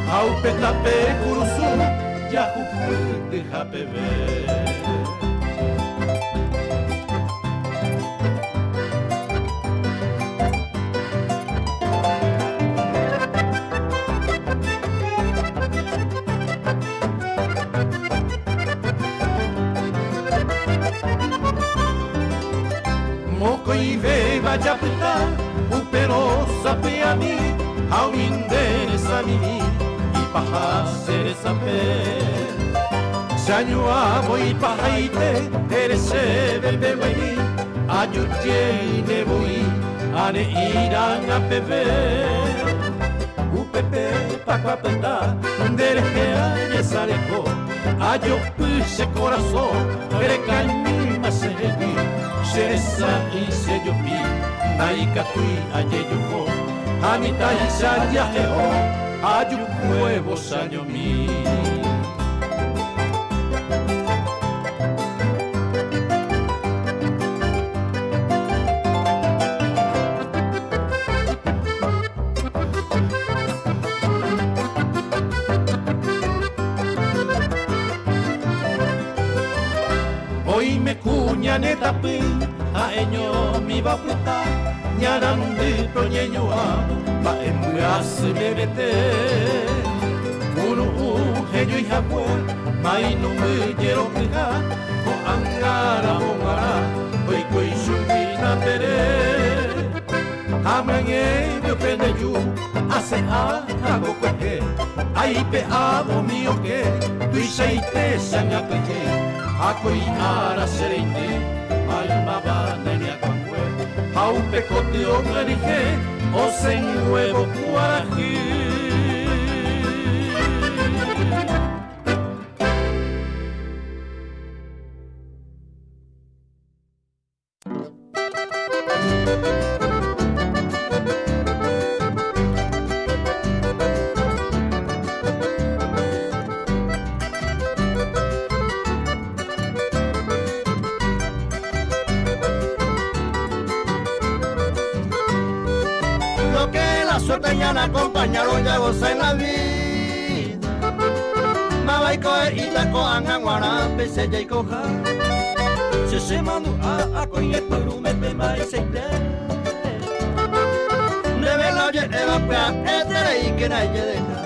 Ha upe tape kurusu jahupytyha peve. Mokõivéva japyta upérõ sapy'ami ha umi nde resamimi ipaha che resape. Che añuãvo ipahaite ere chéve mbeguemi aju jeýne voi ane'ĩrãnga peve. Upépe pakuapyta nde rehe ajesareko ajopy che korasõ rekañýma chehegui che resa'ỹi che jopi ndaikatúi ajejoko ha mitãicha jahe'o ajukuévo chañomi. Oime kuña ne tapy ha'eñomíva opyta ñarandýpe oñeñu'ã mba'e mbyasy mevete. Kuru'ũ heñói hague mainumby jerokyha ko'ág̃a ramo g̃uarã oiko ichugui tapere. Ha myañémi opendeju ase'a ha kokuehe aipe'ávo mi oke tuichaite che angapyhy ha koi ára che reindy maymáva ne ryakuãngue ha upe koty omyenyhẽ osẽnguévo kuarahy. Lo que la suerte ñana acompañaron ya goza en la vida. Mavaiko e'íta ko'ág̃a g̃uarã péicha jaikoha. Che chemandu'a akóiñepyrũme pe mba'eichaite. Ndéve la oje'éva pya'etereíkena ejedeha.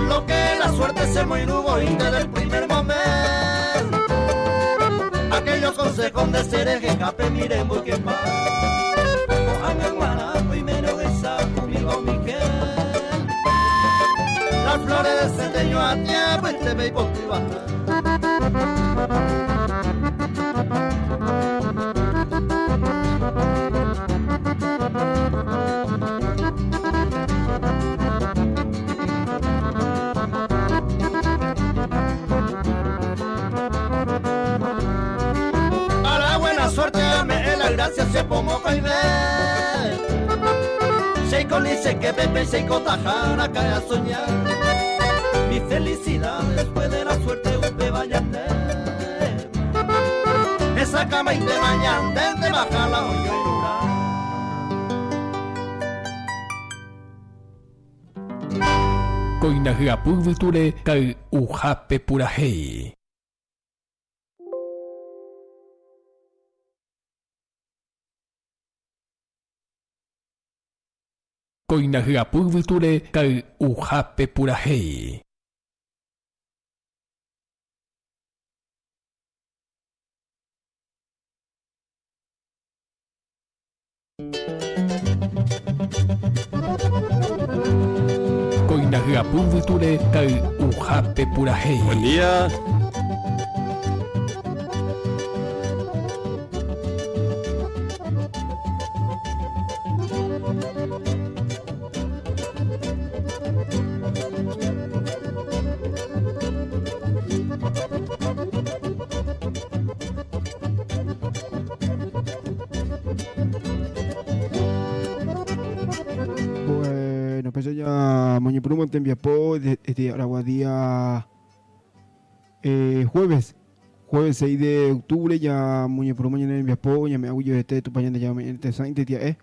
Lo que la suerte se moirú desde el primer momento. Aquellos consejos de ser ejejape miren muy que pa. Las flores de centeño a tiempo y te ve y A la buena suerte me la gracia se pongo y Seiko ni sé que Pepe Seiko tajara cae a soñar. Mi felicidad después de la suerte usted vaya Esa cama y te mañana te baja la olla y Kóina hyapu yvytúre kay'uhápe purahéi. Kóina hyapu yvytúre kay'uhápe purahéi. Kóina hyapu yvytúre kay'uhápe purahéi. Buen día. Bueno, pues ya moñepyrũma tembiapo este aragua día eh, jueves, jueves 6 de octubre ya moñepyrũma ñane rembiapo, ñame'ẽ aguyjevete Tupã Ñandejára ome'ẽ tesãi tetia'e.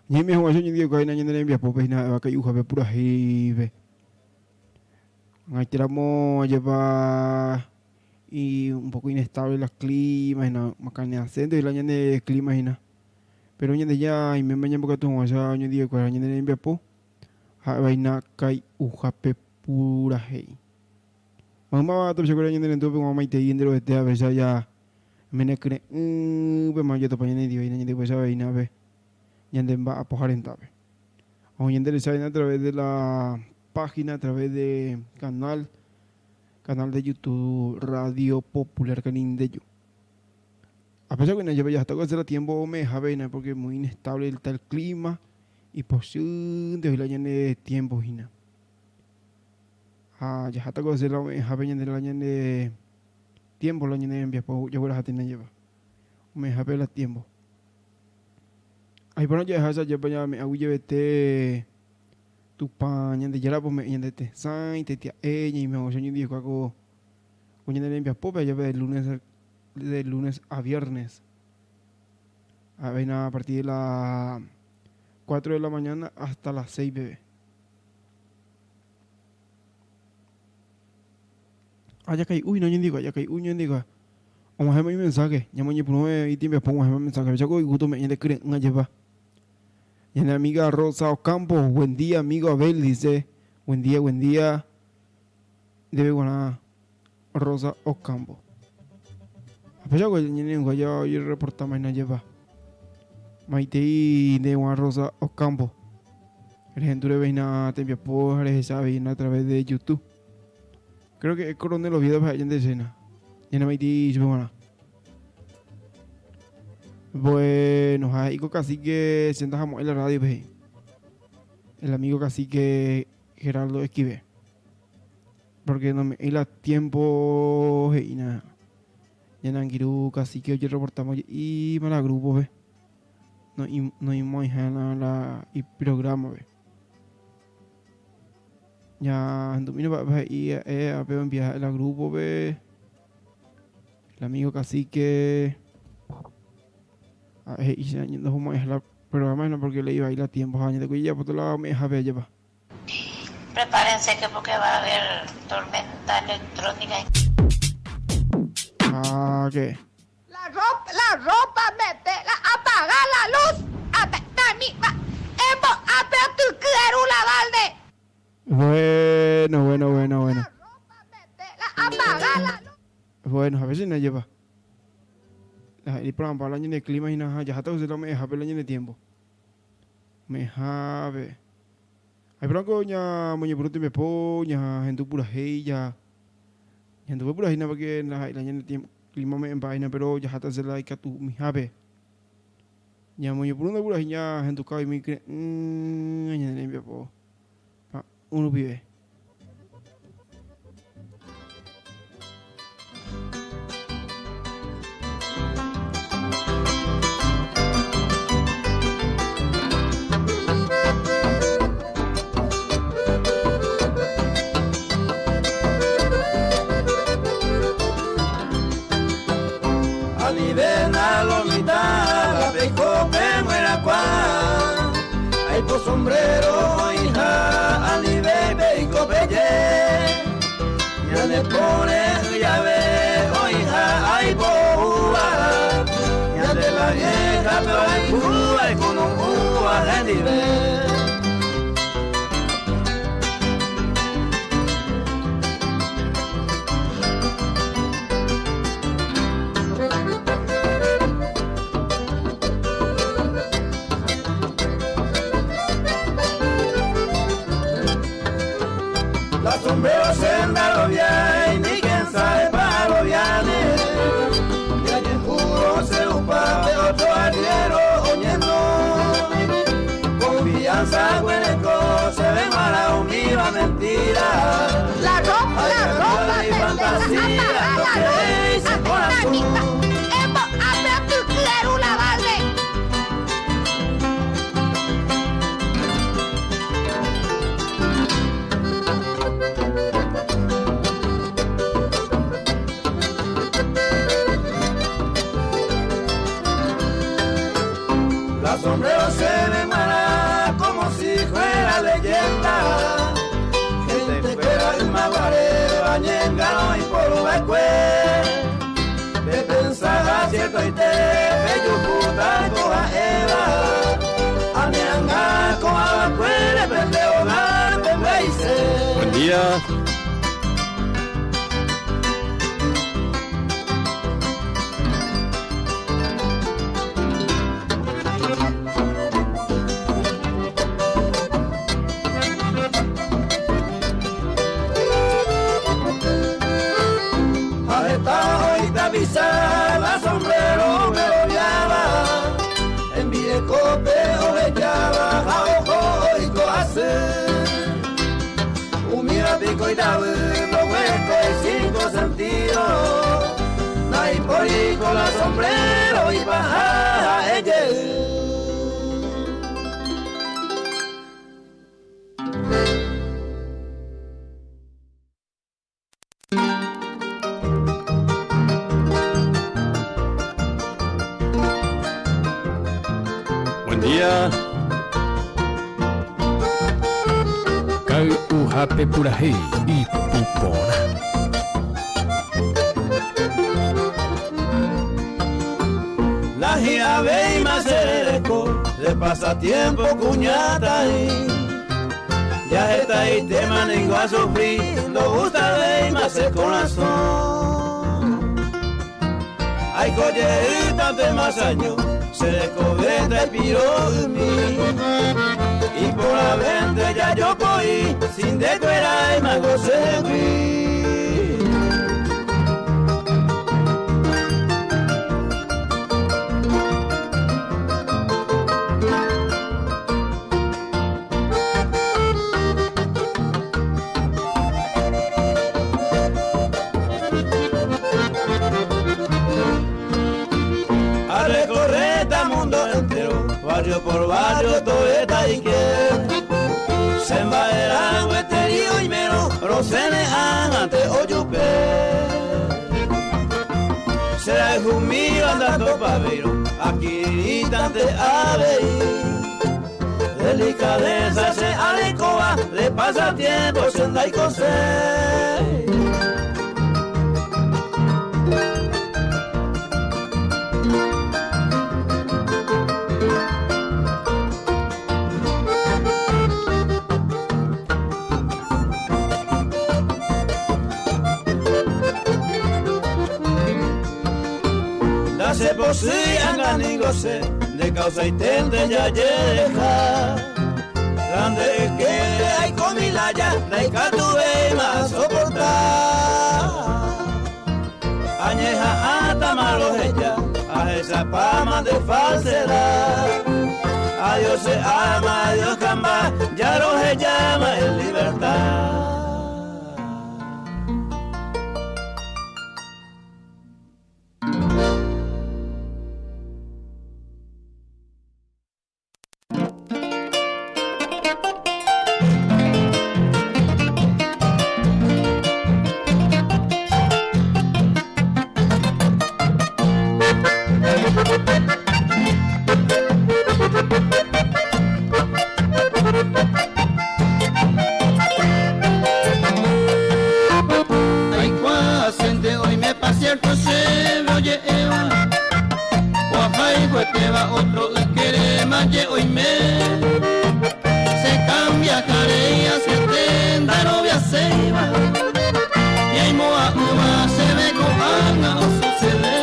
Ñaime hag̃ua che oñondive ñane rembiapópe hína ha'éva kai'uhápe purahéipe. Ag̃aitéramo ajépa y un poco inestable la clima hína, makaneasẽnte la ñane clima hína. Péro Ñandejára aiméma ñambokatu hag̃uáicha oñondivekuéra ñane rembiapo, ha'evaína kai'uhápe purahéi. Maymáva tapichakuéra ñane rendúpe g̃uarã maitei enterovete aveicha ja mene kyre'ỹpema jatopa ñane ndive ñande upéicha aveína pe ñande mba'apoha rendápe. Oĩ ñande recha a través de la página, a través de canal, canal de YouTube Radio Popular Canindeju. A pesar que ya hasta que hacer tiempo me deja ver porque muy inestable está el clima y pochýnte la ñane tiempo hína. Ha jaháta ko hacer la ome'ẽhápe ñande la ñane tiempo la ñane rembiapo jagueraha térã lleva. Ome'ẽhápe la tiempo. Aipórõ jahecha ajépa ñame'ẽ aguyjevete Tupã Ñandejára ome'ẽ ñande tesãi, tetia'e, ñaime hag̃ua oñondive ko ñane rembiapópe ajépa de lunes de lunes a viernes. A partir de las 4 de la mañana hasta las 6 peve. Ajakai'u hína oñondive, ajakai'u oñondive. Og̃uahẽma imensaje, ñamoñepyrũve itembiapo og̃uahẽma mensaje. Avecháko igusto ome'ẽ ñande kyre'ỹ ajépa. Ñane amiga Rosa Ocampo, buen día amigo Abel, dice. Buen día, buen día. Ndéve g̃uarã Rosa Ocampo. Apéichako ñane ja ojereportáma hína ajépa. Maitei ndéve g̃uarã Rosa Ocampo. Rehendúreve hína tembiapo ha rehecha avei hína a través de YouTube. Creo que Coronel Oviedo ha'e ñande hína. Ñane maitei chupe g̃uarã. Bueno, ha he'i ko cacique che ndahamo'ãi la radio-pe he'i. El amigo cacique Geraldo Esquivel. Porque nome'ẽi la tiempo he'ína. Ñane angirũ cacique ojereportáma oje'íma la grupo-pe. Noĩmo'ãiha la iprograma-pe. Ñahendumína mba'épa he'i ha'e ápe oenvia ha'e la grupo-pe. El amigo cacique ha'e he'i che ndohomo'ãiha la programa hína porque le'i vai la tiempo ha ñandeku'i jajapóta la ome'ẽhápe ajépa. Prepárense que porque va a haber tormenta electrónica. Ha que. La ropa, la ropa mete la apaga la luz ape tami va embo ape otyky eru la balde. Bueno, bueno, bueno, bueno. La ropa mete la apaga la luz. Bueno, a veces no lleva. La iporãmba la ñane clima hína ha jaháta la ome'ẽhápe la ñane tiempo. Ome'ẽhápe. Aipórãko ñamoñepyrũ tembiapo, ñahendu purahéi, ja ñahenduve purahéi hína porque ndaha'éi la ñane tiempo clima ome'ẽmba hína pero jaháta la ikatumihápe. Ñamoñepyrũ purahéi ñahenduka umi kyre'ỹ ñane rembiapo pa'ũ rupive. Anivéna lo mitã la peiko pe myerakuã Aipo sombrero oĩha anive peiko peje Ñane pore'ỹ jave oĩha aipo oúva Ñande la vieja pe ohayhúva ikunu'ũva hendive. La sombrero senda lo viai, ni quien sabe pa lo viane. Y allí juro se upa, de otro arriero oñendo. Confianza huereco, se ve mala univa mentira. La ropa, la ropa Ay, mete la fantasía, apaga lo la que luz dice el ape tami corazón. va embo ape otyky eru la balde. Buen día. Buen día. Kay'uhápe purahéi ipu porã. Nahi'ãvéima che rereko de pasatiempo kuñataĩ. Ya hetaitéma ningo asufri, ndogustavéima che korasõ. Aiko jeýtante masaño, che rekove ndaipiro'ymi. Iporãvénte jajopoi, si ndekueráima ko chehegui. A recorrer mundo entero, barrio por barrio, toeta y que se mba'erã gueteri oimérõ rosẽne ág̃ante ojupe. Cherayhumíva ndatopavéirõ akirirĩtante avei. Delicadeza che arekóva de pasatiempo che ndaikoséi. Ndachepochýi anga ningo che nde kausaiténte jajereha. La nde ykére aikomi laya ndaikatuvéima asoporta. Añeha'ãtama roheja ahechapáma nde falsedad. Adiós che alma, adiós kamba, ja rohejáma en libertad. Aikuaasente oimépa cierto chéve oje'éva, Ohayhuetéva otro ykére maje oime. Se cambia karei asyete ndaroviaséiva, Ñaimo'ã'ỹva chéve ko'ág̃a osucede.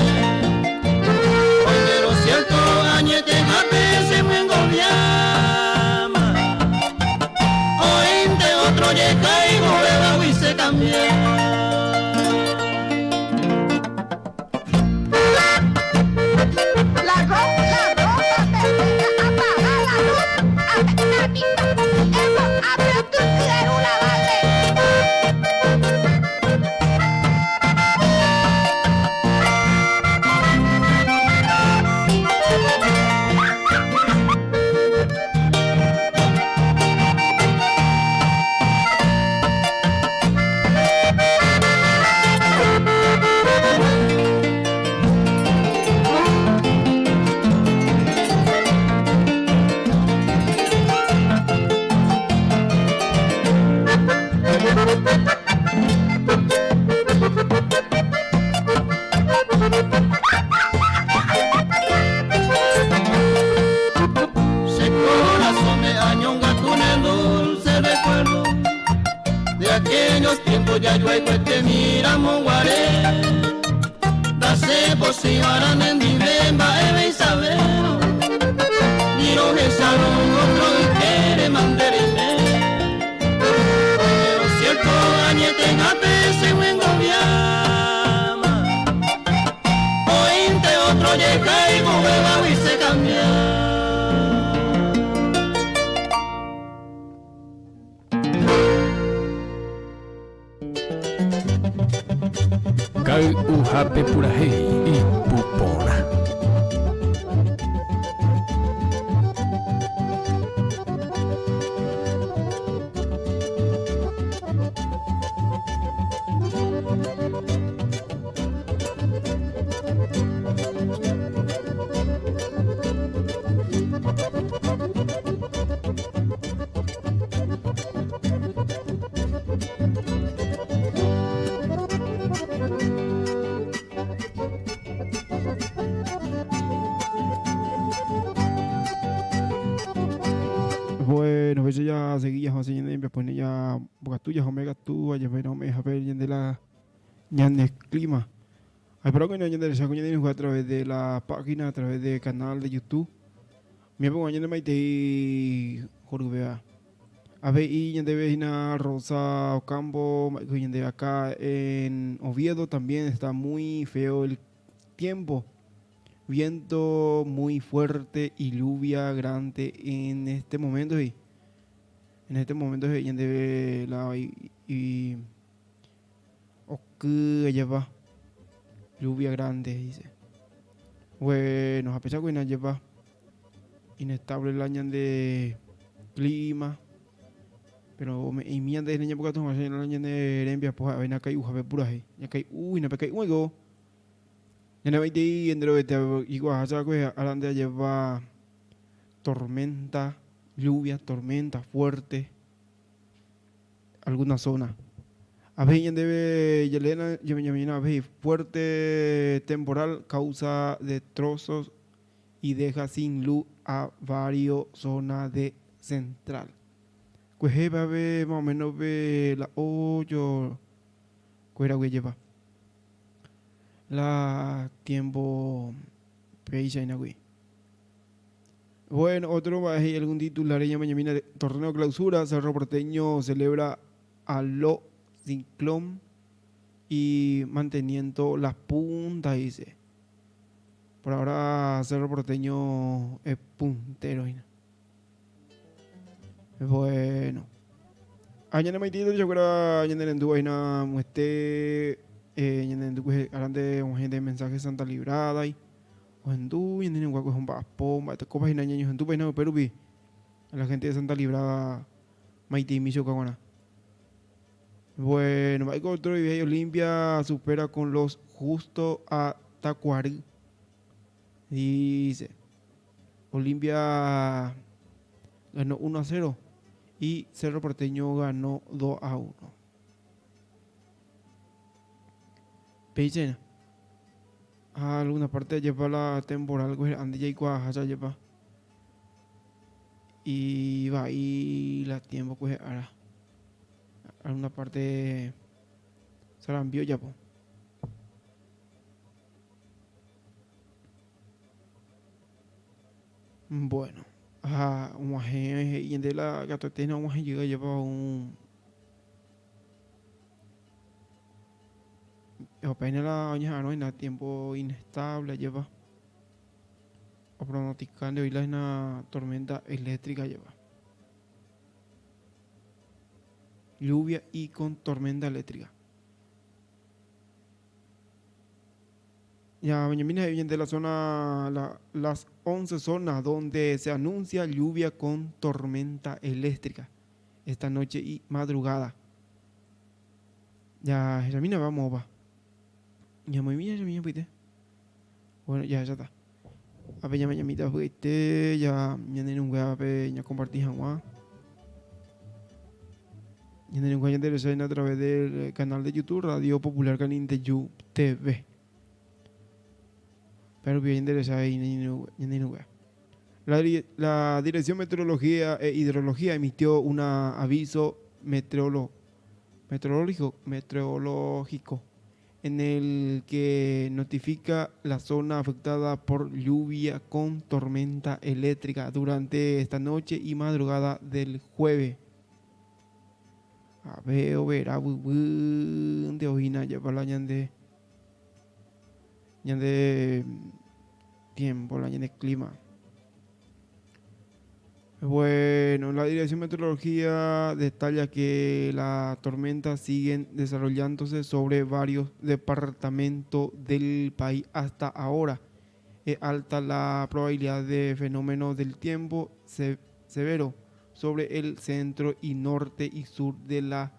Oimérõ cierto añetehápe chemyengoviáma, Oĩnte otro jekaivovévagui che cambia. La ropa, la ropa, apaga la luz. Tiempo jajuayhuetemi ramo guare Ndase pochyva'erã nendive mba'eve isavérõ Ni rohecharõ otro ykére mante reime Pero cierto añetehápe che guengoviáma Oĩnte otro jehayhuvévagui che cambia. Kay'uhápe purahéi ipu porã. Bueno, pues ya seguí ya José ñande pues ya bocatu ya omega tu ya bueno me deja ver ñande la ñande clima. Ay, pero que no ñande le ñande a través de la página, a través del canal de YouTube. Mi pongo ñande maitei jorubea. Avei ñandéve hína Rosa Ocampo, ñandéve acá en Oviedo también está muy feo el tiempo. Viento muy fuerte y lluvia grande en este momento. Y en este momento ñandéve la y, y oky lleva lluvia grande dice. Bueno, a pesar que no lleva inestable la ñande clima. Pero me y mi ande ña poca toma la ñande rembia pues a na kai uja pura he. Ña kai uy na kai uy Ñane vaitei enterovete igual hacha que arande lleva tormenta, lluvia, tormenta fuerte alguna zona. A veces ñandéve Yelena, a veces fuerte temporal causa destrozos y deja sin luz a varios zonas de central. Kuehe pave más o menos pe la 8 kuéra lleva. La tiempo péicha inagui. Bueno, otro va a algún titular ella mañana torneo clausura, Cerro Porteño celebra a lo Ciclón y manteniendo las puntas, dice. Por ahora Cerro Porteño es puntero. Bueno. Añane maitito yo creo ñane rendu aina mueste ñane rendu pues arande un gente mensaje Santa Librada y ohendu ñane rendu pues un papo mba'e copa hina ñaño hendu pa hina upe a la gente de Santa Librada maitei micho kaguarã. Bueno, mba'éiko otro y Olimpia supera con los justo a Tacuary. Dice Olimpia ganó 1 a 0 y Cerro Porteño ganó 2 a 1. Péichena. Alguna parte lleva la temporal, pues ande ya y lleva. Y va y la tiempo pues ahora. Alguna parte sarambio ya po. Bueno, ha og̃uahẽ he'i ñande la katuete hína og̃uahẽ jey ajépa un opáina la oñeha'arõ hína tiempo inestable ajépa opronostika nde oĩ la hína tormenta eléctrica ajépa lluvia y con tormenta eléctrica. Ya, mira, de la zona, la, las 11 zonas donde se anuncia lluvia con tormenta eléctrica esta noche y madrugada. Ya, ya mira, vamos, va. Ya, muy bien, ya, mira, pues, Bueno, ya, ya está. A ver, ya me llamita, pues, ya, ya, ya, ya, compartí, ya, a través del canal de YouTube Radio Popular Canindeyú TV. Pero bien interesada La, la Dirección Meteorología e Hidrología emitió un aviso meteorológico. Meteorológico, Meteorológico, en el que notifica la zona afectada por lluvia con tormenta eléctrica durante esta noche y madrugada del jueves. A ver, overa vyvy nde ohína japa la ñande ñande tiempo, la ñande clima. Bueno, la Dirección de Meteorología detalla que las tormentas siguen desarrollándose sobre varios departamentos del país hasta ahora. Es alta la probabilidad de fenómenos del tiempo severo sobre el centro y norte y sur de la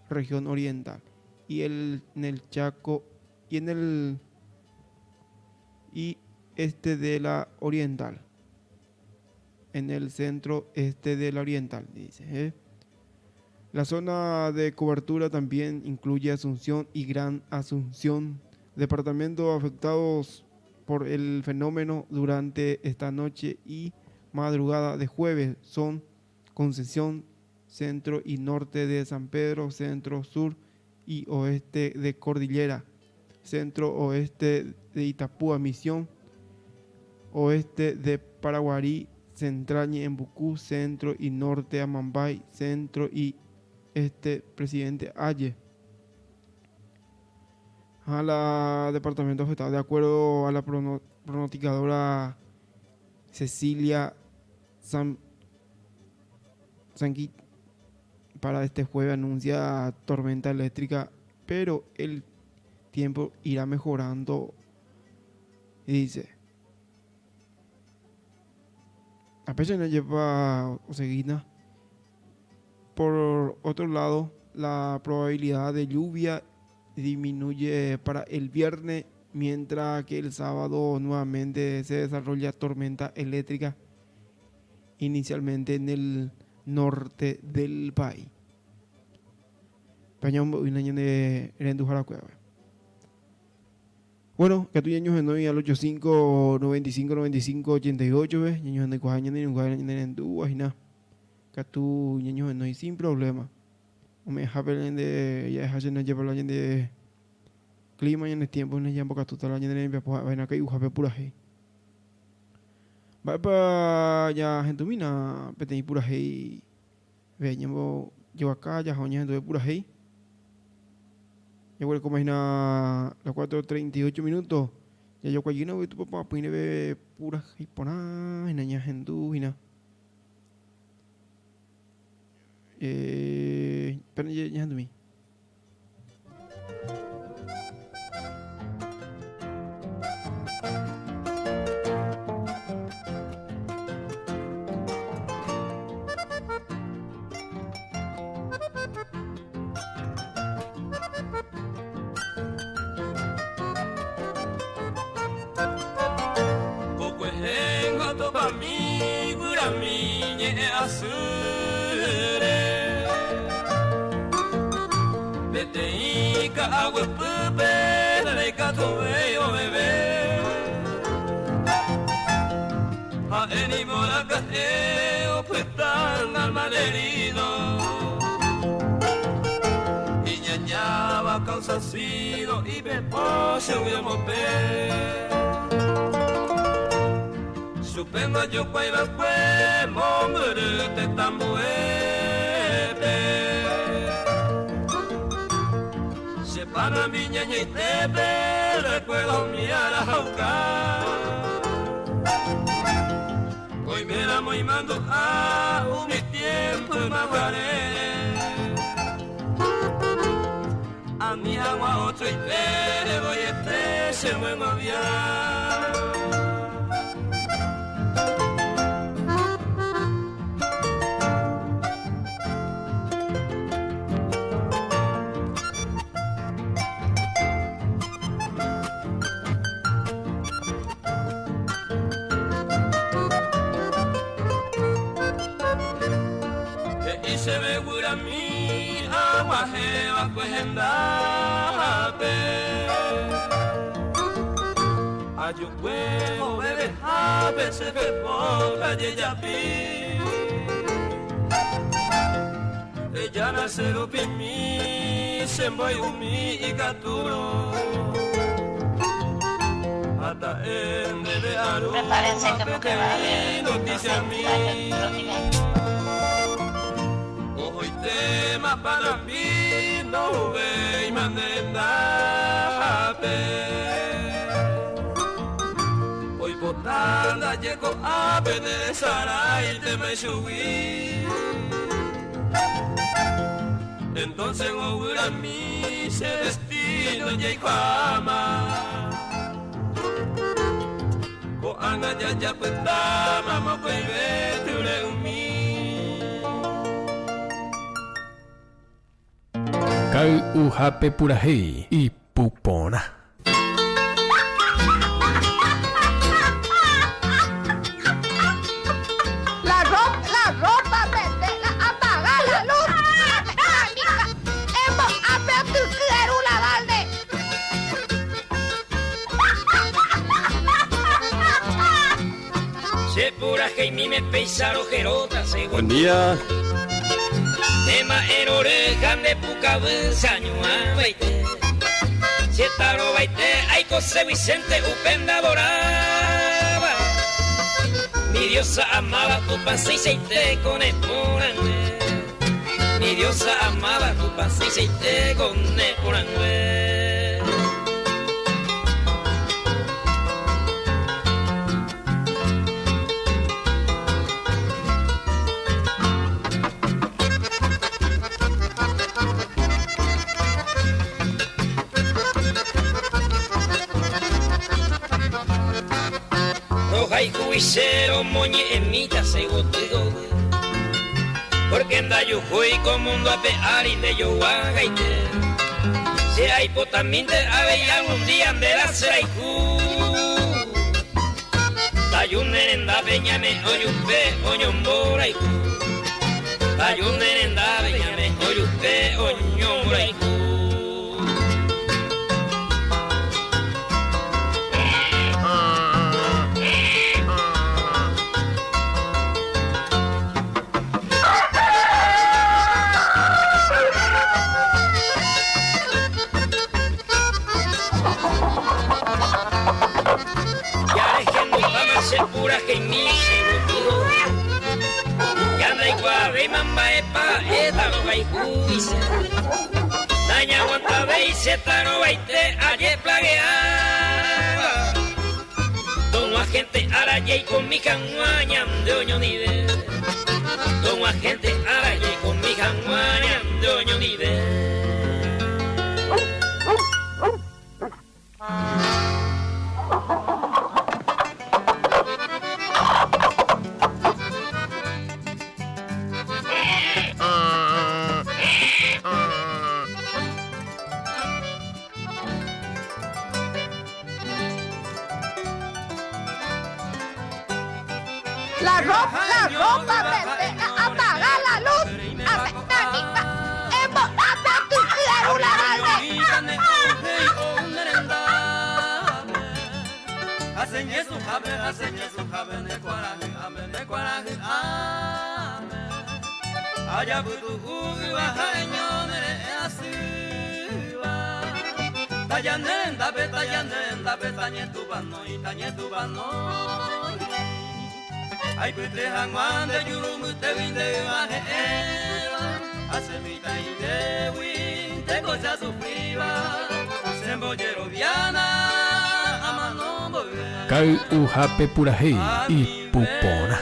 región oriental y el, en el Chaco y en el y este de la oriental. En el centro este de la oriental, dice. ¿eh? La zona de cobertura también incluye Asunción y Gran Asunción, departamentos afectados por el fenómeno durante esta noche y madrugada de jueves son Concepción, centro y norte de San Pedro, centro, sur y oeste de Cordillera, centro oeste de Itapúa, Misión, oeste de Paraguarí, central Ñeembucú, centro y norte Amambay, centro y este Presidente Aye. A la departamento afectado, de acuerdo a la pronosticadora Cecilia San Sanguit, para este jueves anuncia tormenta eléctrica, pero el tiempo irá mejorando. Y dice, a pesar no lleva seguida. Por otro lado, la probabilidad de lluvia disminuye para el viernes, mientras que el sábado nuevamente se desarrolla tormenta eléctrica, inicialmente en el norte del país. Bueno, katu ñañohenói al 85 95 95 88 ve, ñañohenói kuaha ñane irũnguáre ñane rendúva hína. Katu ñañohenói sin problema. Ome'ẽhápe ñande ja'eha che ndajepa la ñande clima ñane tiempo hína ñambokatúta la ñane rembiapo ha'éva hína kai'uhápe purahéi. Mba'épa ñahendumína peteĩ purahéi ve ñambojoaka jaha oñehenduve purahéi? Jaguerekóma hína las 4:38 minutos. Jajokuajýna voi Tupã Papapy reve purahéi porã hína ñahendu hína. Eh, pero ñahendumi. Peteĩ ka'aguepýpe ndaikatuvéi oveve. Ha'e niko raka'e opyta malherido. Iñañáva causa sido ipepo chugui omopẽ. Chupe ndojokuaiva'ekue mombyry tetã mbuépe. Che panambi ñañaitépe recuerdo mi arahauka. Oiméramo imandu'a umi tiempo ymaguare. Ani hag̃ua otroite voiete che myengovia. He'i chéve guyrami aguahẽva'ekue hendápe. Ajukue ovevehápe che pepo ajejapi. Ejana serupimi chemboy'umi ikatúrõ ha ta'e ndéve aru Prepárense ha que porque va a peteĩ haber noticiami tormenta electrónica. Ohoitéma panambi ndouvéima ne rendápe. Oipota ndaje ko'ápe nderesaráitéma ichugui. Entonces oguyrami che destino jaikuaáma. Ko'ág̃a jajapytáma mokõive tyre'ỹmi. Kay'uhápe purahéi ipu porã. La ropa, la ropa, mete, la apaga la luz. Embo'ápe otyky eru la balde. Che puraheimíme péicha roheróta che Buen día. Ne ma'ẽ rory ha nde pukavy che añu'ãvaite. Che tarovaite aikoségui chénte upe ndadoráva. Mi diosa amada tupãsẽichaite ko ne porãngue. Mi diosa amada tupãsẽichaite ko ne porãngue. Rohayhúgui che romoñe'ẽmíta che gotýgogui, pórke ndajuhúi ko múndo ape ári ndejoguágaite. Che aipotamínte avei algún día nde la che rayhu. Taju ne rendápe ñame'ẽ ojupe oñomborayhu. Taju ne rendápe ñame'ẽ ojupe oñomborayhu. Ja rehendupáma che puraheimi che gotyo. Ja ndaikuaavéima mba'épa ha'éta rohayhúgui che. Nañaguantavéi che tarovaite ajeplageáva. Tog̃uahẽnte ára jaikomi hag̃ua ñande oñondive. Tog̃uahẽnte ára jaikomi hag̃ua ñande oñondive. La ropa, la ropa, mete, la apaga la luz. Embo'ápe otyky eru la balde. Kay'uhápe purahéi ipu porã.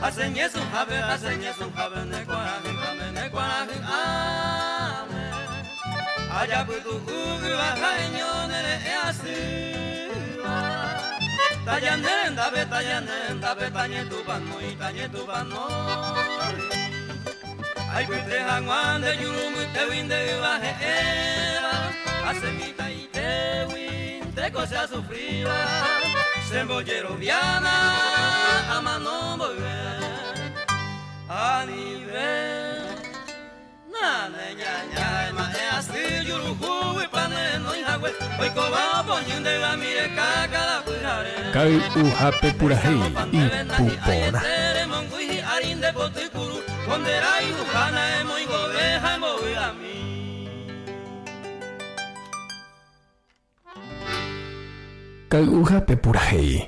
Haseñesuhápe, haseñesuhápe ne kuarahy'ãme, ne kuarahy'ãme. Ajapytu'u yva ha'eño ne re'ẽ asýva. Taja ne rendápe, taja ne rendápe, tañetupanói, tañetupanói. Aipyte hag̃ua nde juru mbytégui nde yva he'ẽva. Asẽmíta itégui ndéko che asufríva. Chembojeroviána amano mboyve. Anive naneñañái ma'ẽ asy juruhúguipa nerenói hague. Oikóva opoñy nde yvami reka káda pyhare. Kay'uhápe purahéi ipu porã. Remongúi hi'ári nde poty kuru ko nde rayhuha naemoingove ha embovy'ami. Kay'uhápe purahéi.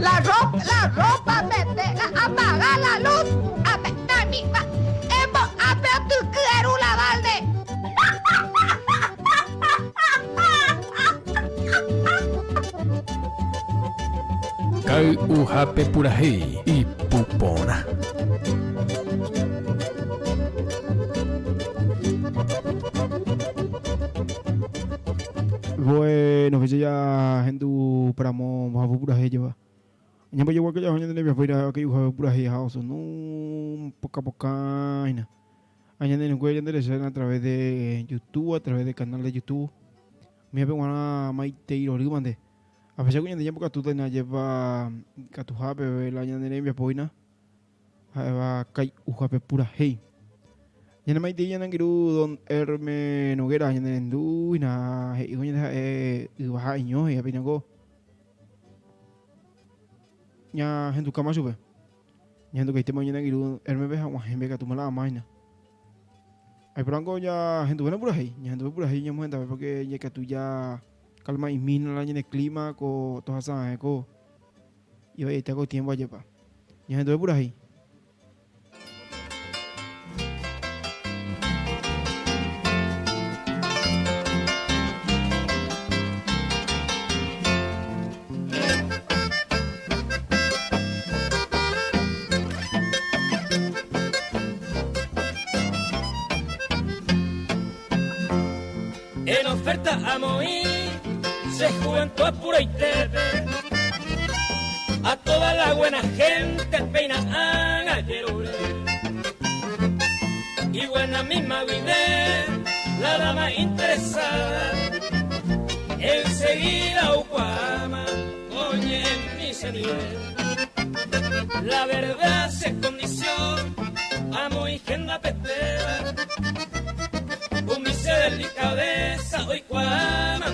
La ropa, la ropa, mete, la apaga la luz, ape, nami, va, embo, ape, otyky, eru la balde. Kay'uhápe purahéi ipu porã. Bueno, fecha ya hendu pramo mbohapy purahéi jeva. Ñambojegua ke jaho ñande rembiapo ira kay'uhápe purahéi ha osunu pokã pokã hína. Ha ñande irũnguéra ñande recha a través de YouTube, a través de canal de YouTube. Umívape g̃uarã maitei rorýma nde. A fecha ku ñande ñambokatúta hína jepa ikatuha peve la ñane rembiapo hína ha'éva kay'uhápe purahéi. Ñane maitei ñane angirũ don Herme Noguera ñane rendu hína he'ívo ñande ha'e yva ha'eño he'ihápe hína ko ñahendukáma chupe. Ñahendukaitéma ñane angirũ Hermepe ha og̃uahẽmbe ikatúma la ama hína. Aiporãngo ñahenduvéna purahéi, ñahenduve purahéi ñamohendave porque ñaikatu ja calma'imína la ñane clima ko tohasa'ãe ko ivaiete ko tiempo ajépa. Ñahenduve purahéi. En oferta amoĩ che juventud apuraitépe a toda la buena gente péina ág̃a jerure y buena misma guive la dama interesada enseguida oikuaáma oñe'ẽmi chendive la verdad se condición amoĩ hendapetéva umi che delicadeza oikuaáma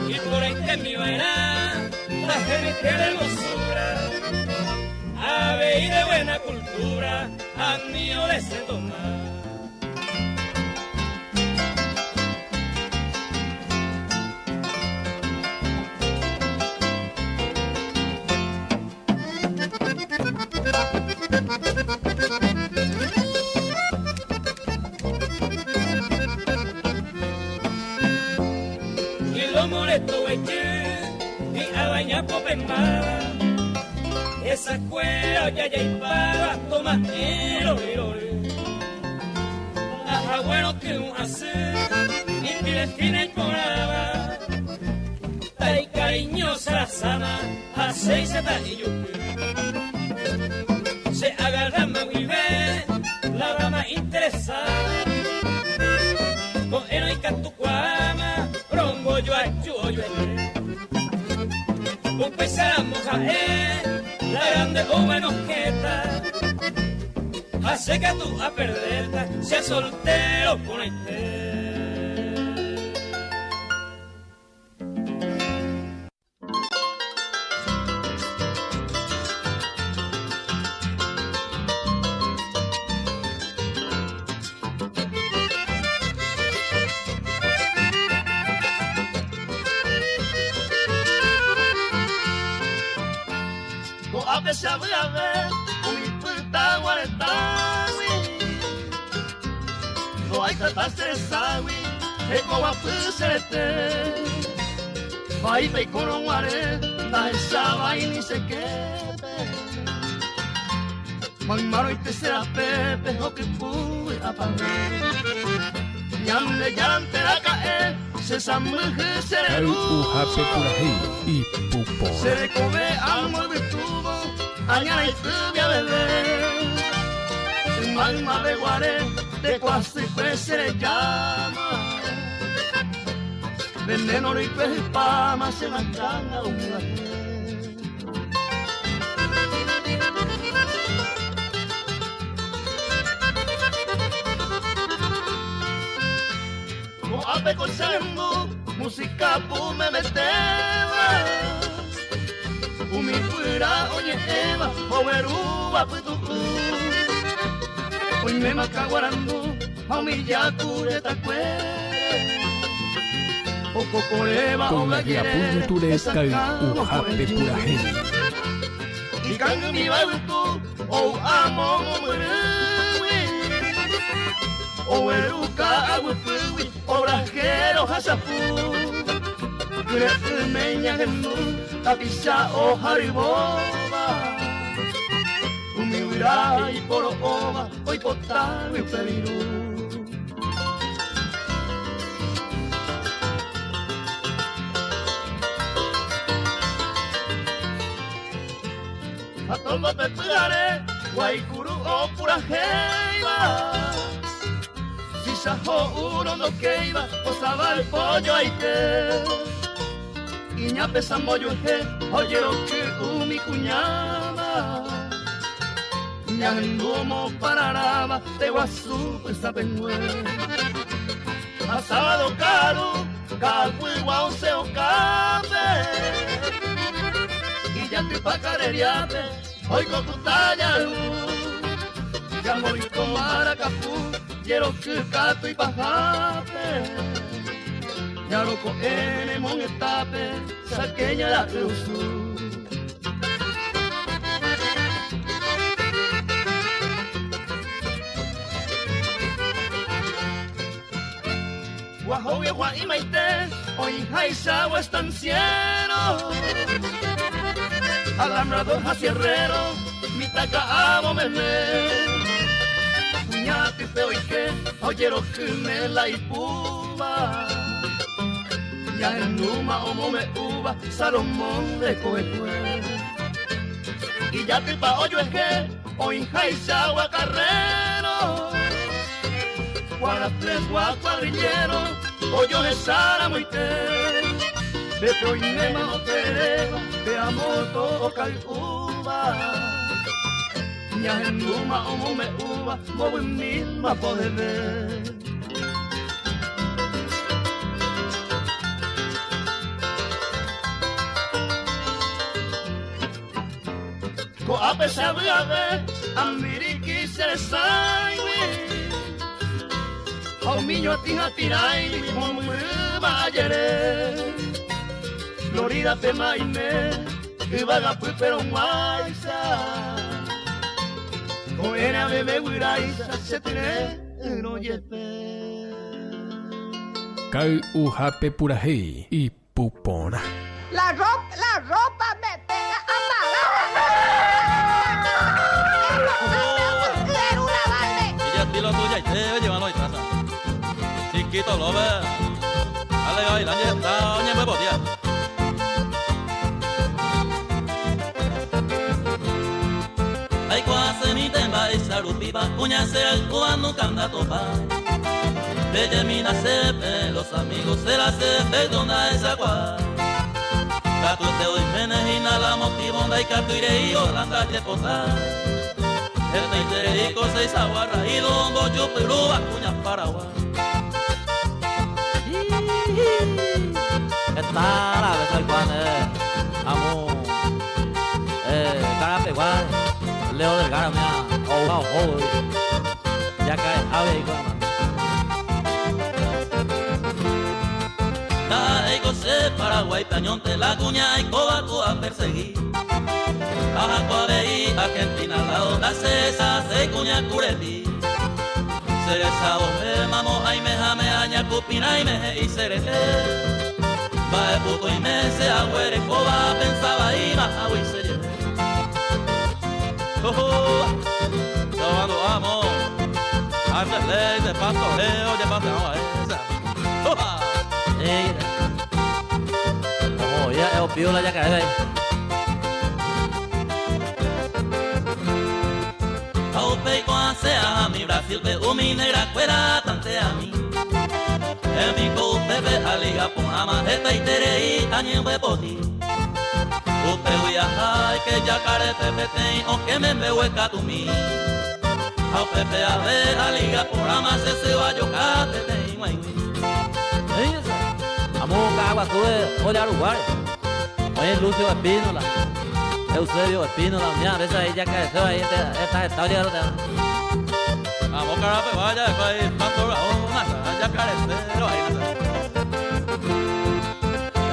iporãitemi va'erã ndahenyhẽ de hermosura avei de buena cultura ani oresentona. Y lo molesto guejy hi'avaña popembáva esa kuéra ojajaipáva toma'ẽ rory rory ahaguérõ ky'ũ asy ipire fina iporãva taikariñosa rasáma ha chéichata ijuky che agarráma guive la dama interesada ko'ẽrõ ikatukuaáma rombojoaju ojuehe upéicharamo ha'e la grande oguenohẽta ha che katu aperdéta che soltero porãite. Ko'ápe che avy'ave umi pytagua retãgui Ndo'ái tata che reságui hekoguapy che rete. Vaípe oikórõguare ndahechávai ni che képe. Maymároite che rapépe hokypu vy'apavẽ. Ñandejárante raka'e che sãmbyhy che Kay'uhápe rerúvo. purahéi ipu porã. Che rekove amo yvytúvo añaraitýgui aveve. Yma ymave guare teko asykue che rejáma. Veneno rykue hypáma che makãga omyakẽ. Ko'ápe ko che rendu música pu memetéva. Umi guyra oñe'ẽva oguerúva pytu'u. Oiméma kaguarandu ha umi jaku retakuére. Okokoréva Con óga la jerére Guiapu Youtube hesakãvo Kay'uhápe ko'ẽju. purahéi. Ikangymíva yvytu ou amo mombyrýgui. Ogueruka aguypýgui obrajero ha chapu. Kyre'ỹme ñahendu tapicha oharyvóva. Umi guyra iporo'óva oipotágui upe viru. Ha toldo pe pyhare guaikuru opurahéiva. Chicha ho'úrõ ndokéiva osava el pollo aite. Iñapesã mbojuehe ojeroky umi kuñáva. Ñahendu omopararáva teguasu pysãpẽngue. Ha sábado ka'aru ka'aguygua osẽ okápe. Ijatypa kareriápe oiko kutajaru. Jamboiko marakapu jeroky katu ipahápe. Ñaroko'ẽ nemongetápe sakeña ra'yrusu. Guahógui ogua'imaite oĩháichagua estanciero. Alambrador ha sierrero mitã ka'avo meme. Kuña atýpe oike ha ojerokyme la ipúva. Ñahendúma omombe'úva Salomón rekovekue. Ijatypa ojuehe oĩháichagua carrero. Guarapegua cuadrillero ojohecharamoite. Pépe oiméma otereréva pe amoto okay'úva. Ñahendúma omombe'úva mbovymi podeve. Ko'ápe che avy'ave ambiriki che resãigui. Ha umi ñuatĩ ha piráigui mombyrýva ajere. Florida-pe maime yvágapýpe rog̃uáicha. Ko'ẽre aveve guyráicha che tyre'ỹrõ jepe. Kay'uhápe purahéi ipu porã. La ropa, la ropa me pega apaga la Chiquito López, Ale Gavilán está oñembyepotía. Aikuaasemínte mba'éicha rupípa kuña che rayhúva nunca ndatopái. Pejemína chéve los amigos será che efecto ndahechakuaái. Katuete oiméne hína la motivo ndaikatúi rei la ndajepotái. Hetaiterei ko cheichagua raído ombojupyrúva kuña Paraguái. Heta ára oikuaáne amo Karapegua Leo Vergara umíva ouha ohóvo jakarehápe oikuaáma. Ndaha'éiko che Paraguáipe añónte la kuña aikóva ku apersegui. Ahako avei Argentina lado ndachehechaséi kuña kurepi. Che resa ohe mamo aimeháme añakupirãime he'i che rehe. Mba'e pokõime che aguerekóva apensa vaíma agui che jehe. Oho, Amo, Andrés de pastoreo, de pastoreo, esa. Oha. Oho, ya, opíola ya cae ahí. Ha upéi ko'ãse ahami Brasil-pe umi negrakuéra tanteami. Hembiko upépe aliga porãma hetaiterei añembyepoti. Upégui aha aike jakarépe peteĩ okẽme mbeguekatumi. Ha upépe ave aliga porãma che syva joka peteĩ g̃uaig̃ui. Amo Ka'aguasúpe ojaruguáre oĩ Lucio Espínola, Eusebio Espínola, umi a veces ahí jakaeséva ahí heta heta ojegaruteha. Amo Karapegua ja'ekue ahí Pastor Raúl nasa jakareséro ahí nasa.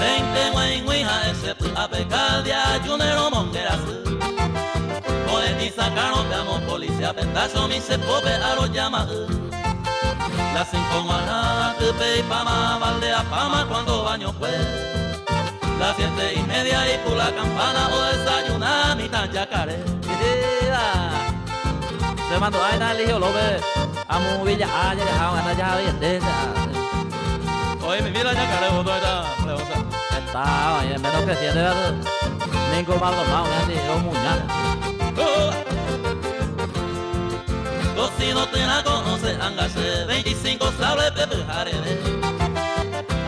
Reinte g̃uaig̃ui ha'e che py'ápe caldia junero mongerasy. Ko'ẽtĩ sakárõ pe amo policía pe tachomi che pópe arojama'y. Las cinco g̃uarã atýpe ipáma valdeapáma cuando bañokue. Las siete y media ipu la campana odesayuna mitã jakare. Che mandu'a hína Eligio López amo Villa Haya jaha og̃uahẽ jahaveiete che ára. Oĩ mimi la jakare voto heta leosa. Heta oĩ, menos que siete katu Ningo Maldonado og̃uahẽ romuña. Cocino térã ko'õse anga che 25 sable pe pyhareve.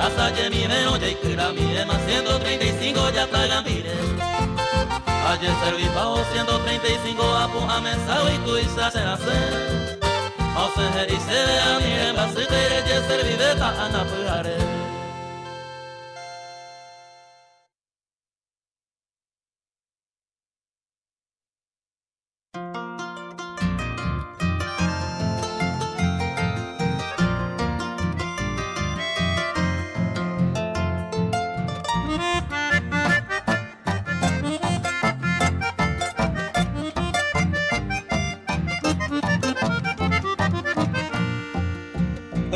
Asajemivérõ jaikyramívéma 135 jatagambire. Ajeservipávo 135 apu'ã meságui tuicha che rasẽ. Ha osẽ he'i chéve ani rembyasýtei rejeservivéta ág̃a pyhare.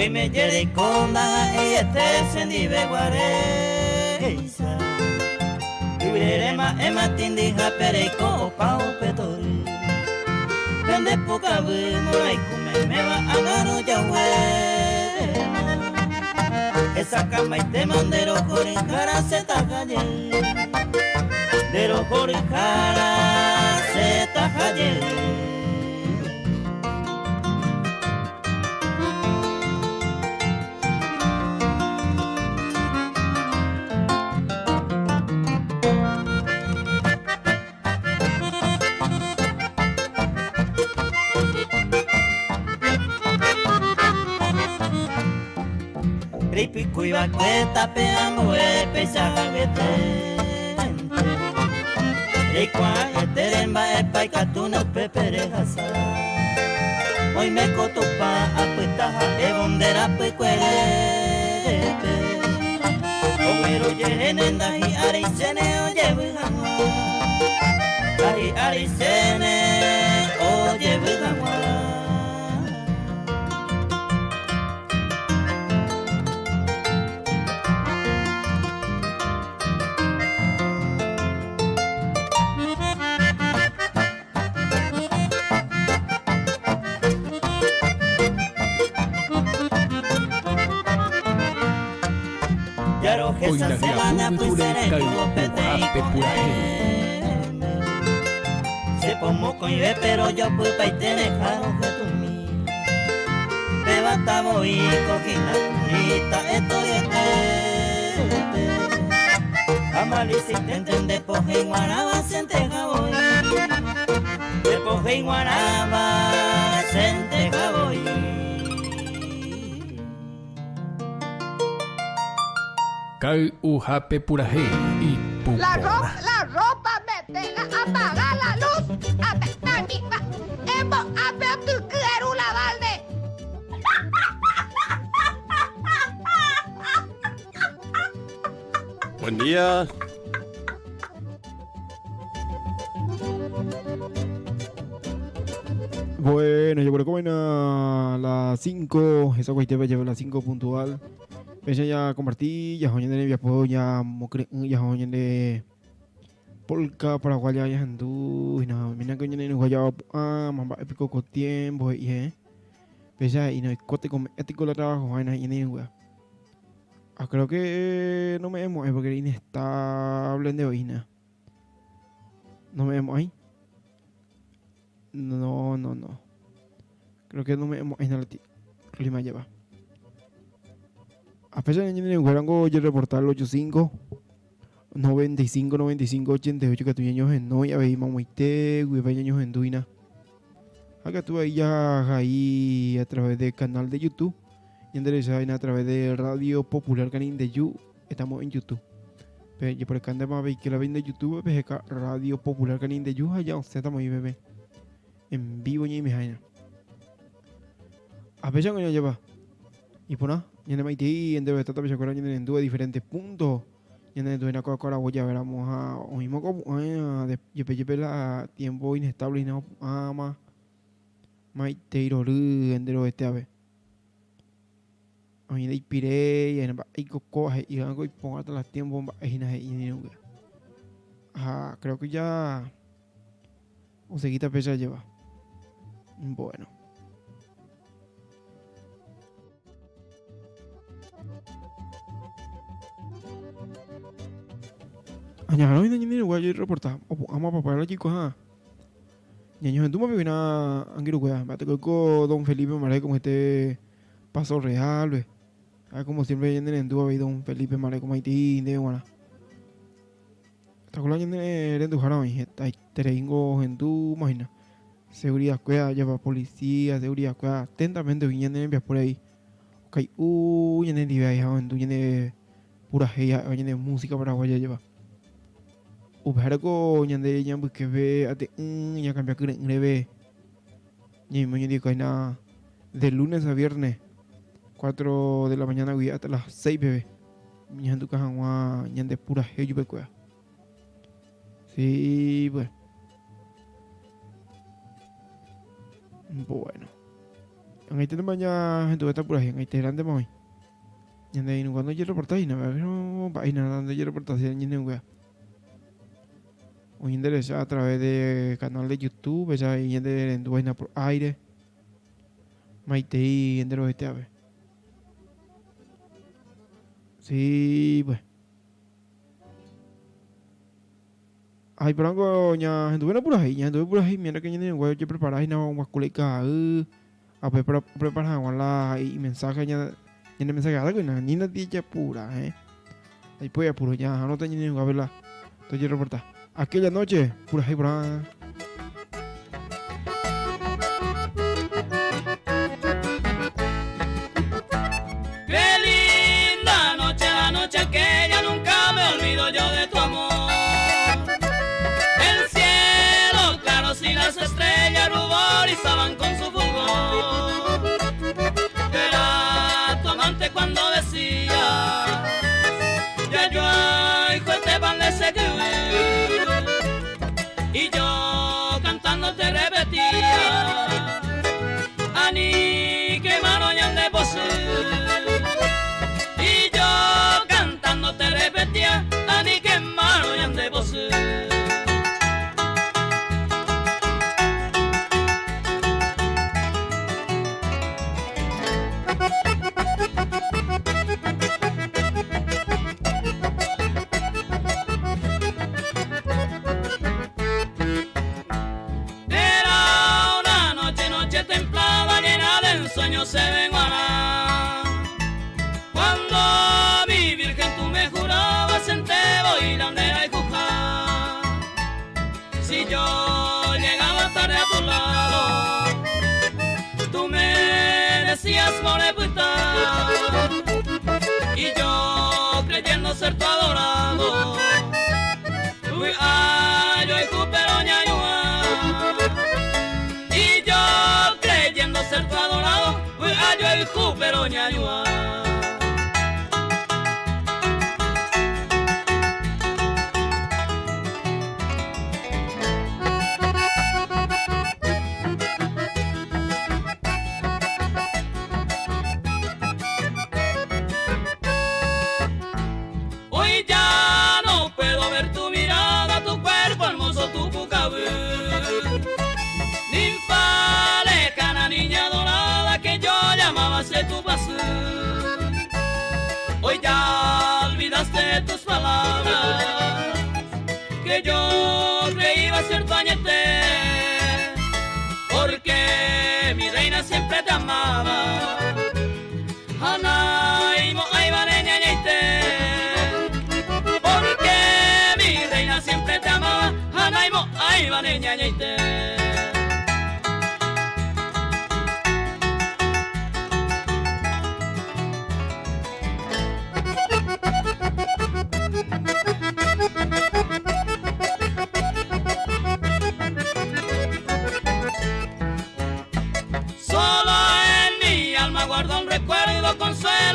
Oime jereko ndaha'eiete chendive guaréicha. Yvyrére ma'éma tĩndyha pereiko opa upe tory. Pende pukavy mborayhu meméva ág̃arõ jaguéma. Hesakãmbaitéma nde rohoryhára che taha jey. Nde rohoryhára che taha jey. Reipykúiva'ekue tape ambue péicha hagueténte Reikuaa'etere mba'épa ikatúne upépe rehasa Oime ko Tupã apyta ha'évo nde rapykuerépe Oguerojehe ne ndahi'areichéne ojevy hag̃ua Ndahi'areichéne ojevy hag̃ua. Oĩrã hyapúgui kay'uhápe purahéi. Kay'uhápe purahéi ipu La porã. ropa, la ropa mete la apaga la luz ape embo'ápe otyky eru la balde. Buen día. Bueno, yo creo que a las 5, esa cuestión va a llevar a las 5 puntual. Péicha ya comparti jaho ñande rembiapo ya mokyre'ỹ jaho ñande polka paraguaya ñahendu hína mina ko ñane irũgua ja'apu'ã mba'e piko ko tiempo he'i heẽ. Péicha he'i oiko tekome'ẽ la trabajo háina he'i ñane irũgua. Ah, creo que no me'ẽmo'ãi porque inestable nde voi hína. No me'ẽmo'ãi. No, no, no. Creo que no me'ẽmo'ãi hína la clima jeva. A fecha de ñane irũnguéra ojereporta el 85 95 95 88 katu ñañohenói avei mamoite guive ñañohendu hína. Ha katu ahí jahai a través de canal de YouTube. Ñanderecha hína a través de Radio Popular Canindeyú. Estamos en YouTube. Pe jeporeka ndéma avei que la vein de YouTube peheka Radio Popular Canindeyú ha ya osẽtama oĩ peve. En vivo ñaimeha hína. A fecha coño lleva. Iporã, ñane maitei enterovete tapichakuéra ñane rendúva diferentes puntos. Ñane rendu ko aravo javéramo ha oĩma ko opu'ã jepe jepe la tiempo inestable hína opu'ãma maitei rory enterovete ave. Oĩ ndaipiréi aína mba'éiko kóva he'íva ko iporãta la tiempo mba'e hína he'i ñane irũngue. Ha creo que ya osegíta péicha jeva. Bueno. Añaharõ hína ñane irũngue ajereporta opu'ãma papá la jaikuaa. Ñañohendúma peve angirũkuéra mba'éteko oiko don Felipe Mare como este Paso Real pe. Ha como siempre ñane rendu avei don Felipe Mare como haití ndéve g̃uarã. Takola ñane renduhára oĩ hetaitereíngo ohendúma hína. Seguridad kuéra java policía, seguridad kuéra atentamente oĩ ñane rembiapóre avei. Okai'u ñane ndive avei ha ohendu ñane purahéi ha'éva ñane música paraguaya jeva. Upévare ko ñande ñambyképe ate'ỹ ñakambia kyre'ỹ reve ñaime oñondive de lunes a viernes 4 de la mañana guive hasta las 6 peve ñahenduka hag̃ua ñande purahéi ojupekuéra. Sí, pues. Bueno. Ag̃aiténtema ñahenduvéta purahéi, ag̃aiterántema oĩ. Ñande irũnguã ndojereportái hína, pero mba'e hína ndojereportaséi ñanenguéva. Oĩ nderecha a través de canal de YouTube, echa ñande rendúva hína por aire. Maitei enterovete ave. Sí, pues. Ay, pero algo ñahenduvéna purahéi, ñahenduve purahéi mientras que ñane irũnguéra ojeprepara hína oguaku la ika'ay. Ape prepara hag̃ua la imensaje ñane mensajehára kuri ni ndajapura eh. Aipo japuro ñaha'arõta ñane irũnguápe la tojereporta. Aquella noche purahéi porã. Qué linda noche la noche aquella, nunca me olvido yo de tu amor. El cielo claro sin las estrellas ruborizaban con su fulgor. Yo era tu amante cuando decía, ya yo hijo este pan de Y yo cantando te repetía, Ani que mano de Y yo cantando te repetía, Ani que mano de Era una noche, noche templada, llena de ensueños se venguará. Cuando mi virgen tú me jurabas en Tebo y la ondera y Jujá. Si yo llegaba tarde a tu lado, tú me decías moreputa. Y yo creyendo ser tu adorado, uy, ay, yo y pero ñañua. Y yo creyendo ser tu adorado, uy, ay, yo y pero ñañua.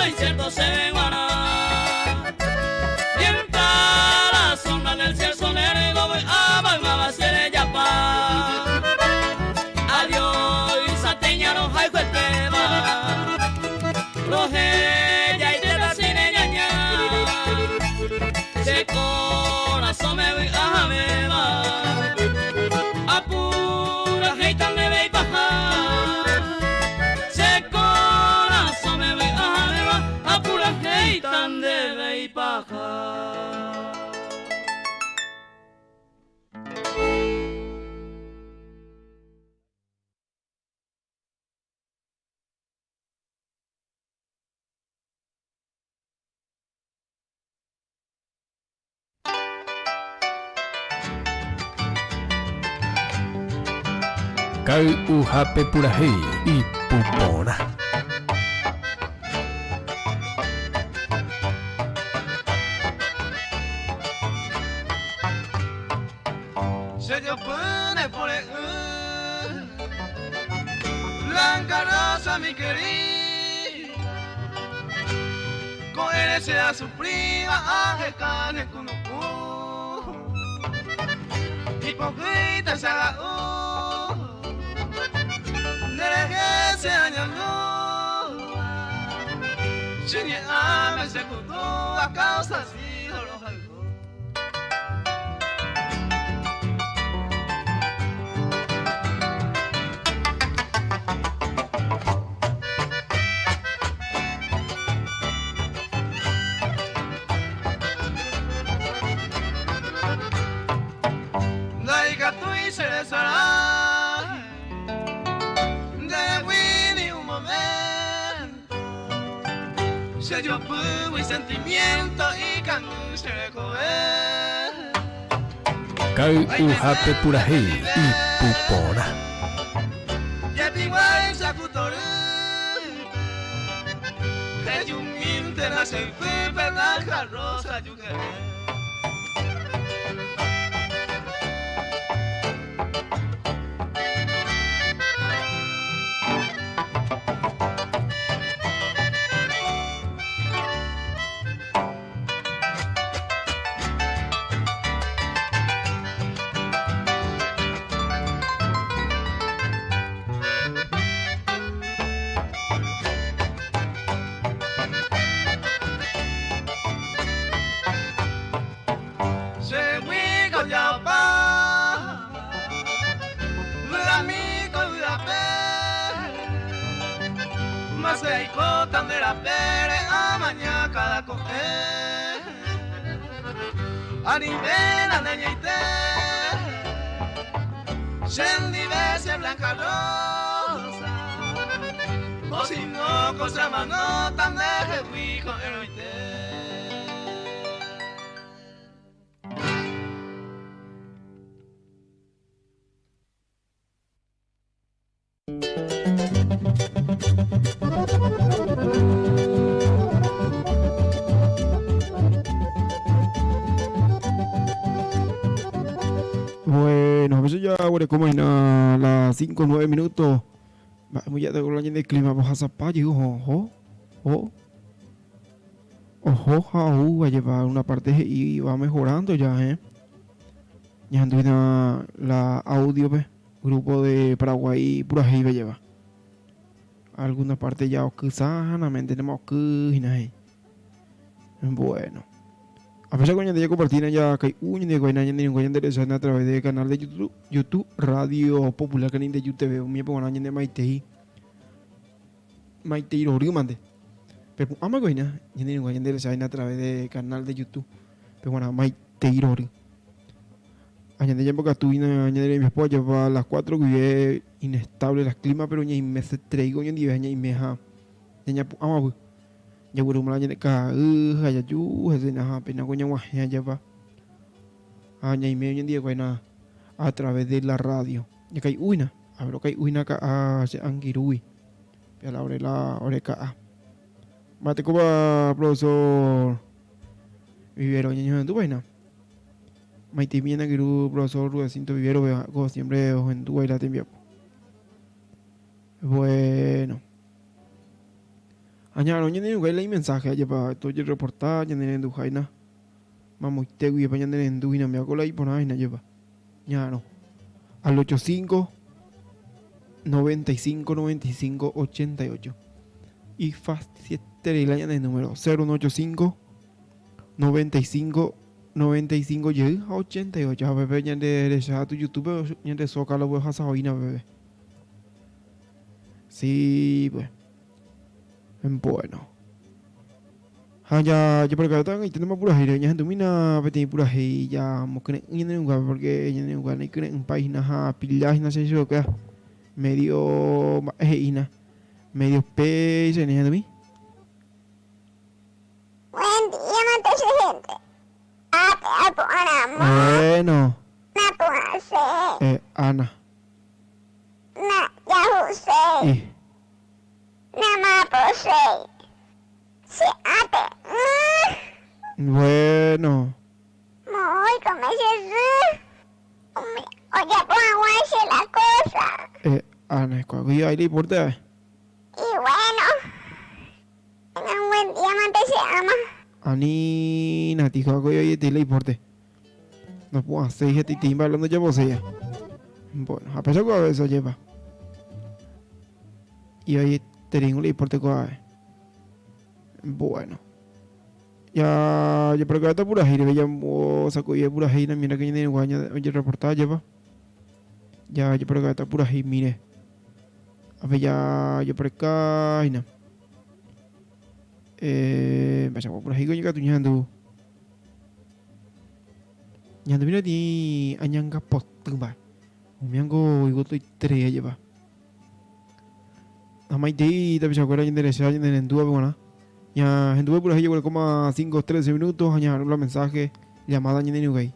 incierto se vengará. Mientras la sombra del cielo negro voy a magma se yapa. Adiós, sateña no hay tema. Roje ya y de la cine ñaña. Se corazón me voy a beba. Apura heita me ve y baja. Se corazón me voy a beba. Apura heita me ve y baja. Kay'uhápe purahéi ipu porã. Che jopy ne pore'ỹ, Blanca rosa mi querida, Ko'ẽre che asufríva aheka ne kunu'ũ, Ipohýita che aga'u, Nderehe che añandúva, Che ñe'ãme che kutúva causa sido rohayhu. Ndaikatúi che resarái ndehegui ni un momento. Che jopýgui sentimiento ikangy che rekove. Kay'uhápe purahéi ipu porã. Jepiguáicha ku torýpe, rejumíntena che ypýpe blanca rosa jukere. Chegui kojapa, vy'ami ko vy'ape, Mase aikóta nde rapére amaña káda ko'ẽ. Anivéna neñeite, chendive che blanca rosa, o si no ko che amanóta ndehegui ko'ẽrõite. Bueno, a veces ya como en las 5 9 minutos. Vamos ya de la clima, pues a ojo, ojo, ojo. Oho ha ou va llevar una parte y va mejorando ya, eh. Ya anduina la audio, pe. Grupo de Paraguay, pura va lleva. Alguna parte ya sanamente tenemos que Bueno. A pesar que ya compartir ya que un de guayna ni un de a través del canal de YouTube, YouTube Radio Popular que de YouTube, mi pongo de Maitei. Maitei Rorio mande. Pero ama guayna, ni un de a través del canal de YouTube. Pero bueno, Maitei Rorio. Añade ya porque tu añade mi esposa a las 4 que inestable las clima pero ña me se traigo ña ni ña me ha ña ama ya guru mala ña ka ha ya yu ha se na pena ko ña wa ya va a ña me ña dia na a través de la radio ya kai uina a ver kai uina ka a se angirui ya la ore la ore ka a mate ko ba profesor vivero ña ña tu vaina Maite miena giru profesor Rudecindo Vivero como siempre os en y la te Bueno. Añarõ ñanerenduhái la imensaje ajépa tojereporta ñanerenduháina mamoite guivépa ñanerendu hína umíva ko la iporã hína ajépa. Ñarõ. Al 85 95 95 88. Ifacilieterei la ñane número 0185 95 95 jey ha 88 ha upépe ñande recha tu youtube ñande zócalo pe ohasa oína peve. Sí, pues. Bueno. Ha ja japrepara ag̃aiténtema purahéire ñahendumína peteĩ purahéi jamokyre'ỹ ñane renguápe porque ñane rengua naikyre'ỹpái hína ha pilla hína che chupekuéra medio mba'e he'i hína medio péicha ñahendumi. Buen día mante che gente. Ápe apu'ã ramo. Bueno. Napu'ãse. Eh, Ana. Na jahuséi. I. Namaposéi. Che ate'ỹ. Bueno. Moõiko me che sy. Umi ojapo hag̃ua che la cosa. Eh, Ana, kuágui aire iporte ave. Y bueno. Tengan un buen día mante che ama. Ani nati kuágui oiete la iporte. No pu'ãséi hetaitei mba'e la ndojaposéiva. Bueno, ha péicha ko'ápe eso jepa. Ivaieterei la iporte ko'ápe. Bueno. Ya japracáta purahéi reve jambosako'ive purahéi namíra que ñane irũgua ojerreporta jepa. Ya japracáta purahéi mire. Ápe ya japreka hína. Eh, mba'eichagua purahéi ko ñekatu ñahendu. Ñandemína peteĩ añangapoty mba'e. Umíango oigotoiterei ajépa. Amaitei tapichakuéra ñanderecha ñanerendúvape g̃uarã. Ñahenduve purahéi jaguerekóma 5:13 minutos ha ñaharu la mensaje llamada ñaneirũgái.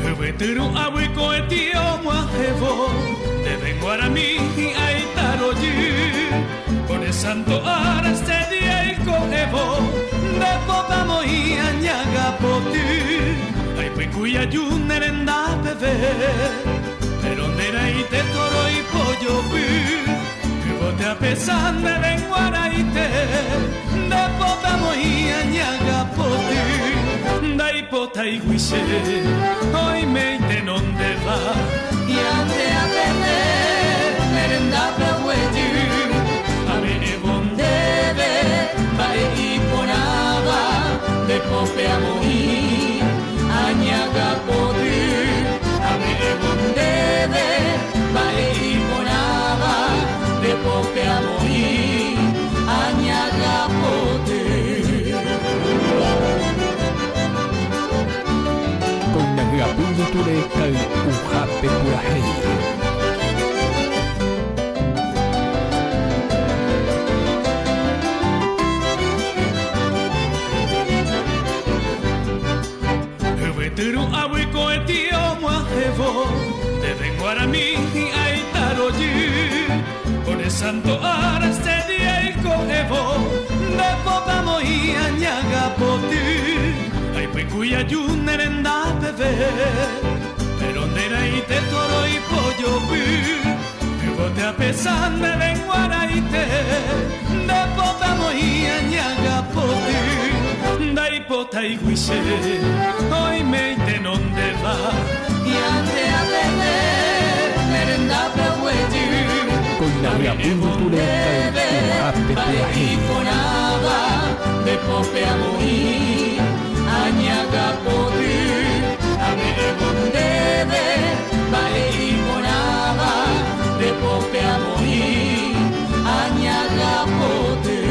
Yvyty ru'ãgui ko'ẽtĩ og̃uahẽvo, ndéve g̃uarãmi hi'ãita rojy. Ore santo ára este día iko'ẽvo, nde pópe amoĩ añaga poty. Aipykúi aju ne renda peve, péro nde raĩte toro ipojopy. Yvoty apesa ndéve g̃uarãite, nde pópe amoĩ añaga poty. Ndaipotáigui che oime itenondéva. Ñande apeve ne rendápe oguejy, ame'ẽvo ndéve mba'e iporãva, nde pópe amoĩ añaga poty. Ame'ẽvo ndéve mba'e iporãva, nde pópe amoĩ añaga poty. Ko'ina hyapy yvytúre kay'uhápe purahéi. Yvyty ru'ãgui ko'ẽtĩ og̃uahẽvo, ndéve g̃uarãmi hi'ãita rojy. Ore santo ára este día iko'ẽvo, nde pópe amoĩ añaga poty. Aipykúi aju ne renda peve, péro nde raĩte toro ipojopy. Yvoty apesa ndéve g̃uarãite, nde pópe amoĩ añaga poty. Ndaipotáigui che oime itenondéva. Ñande apeve ne rendápe oguejy. Ko'ina hyapu yvytúre kay'uhápe purahéi. Iporãva nde pópe amoĩ añaga poty. Ame'ẽvo ndéve mba'e iporãva nde pópe amoĩ añaga poty.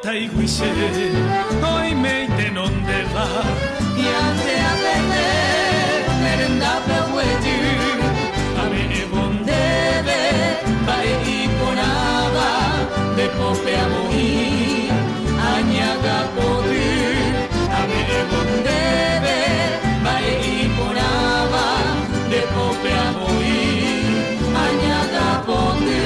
oipotaigui che oime itenondéva. Ñande apeve ne rendápe oguejy ame'ẽvo ndéve mba'e iporãva nde pópe amoĩ añaga poty ame'ẽvo ndéve mba'e iporãva nde pópe amoĩ añaga poty.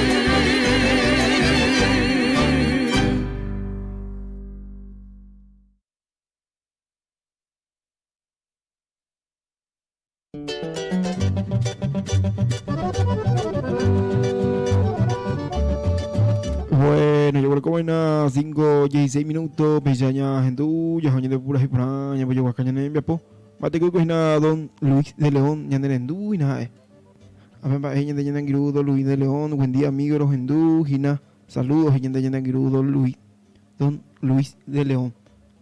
Bueno, yo creo que vaina 5, 16 minutos, pechaña hendu, ya joña de pura y pura, ya voy a caña en viapo. Mate que cogina don Luis de León, ñande rendu y nada. A ver, ñande ñande angiru don Luis de León, buen día amigo los hendú, gina, saludos ñande ñande angiru don Luis, don Luis de León.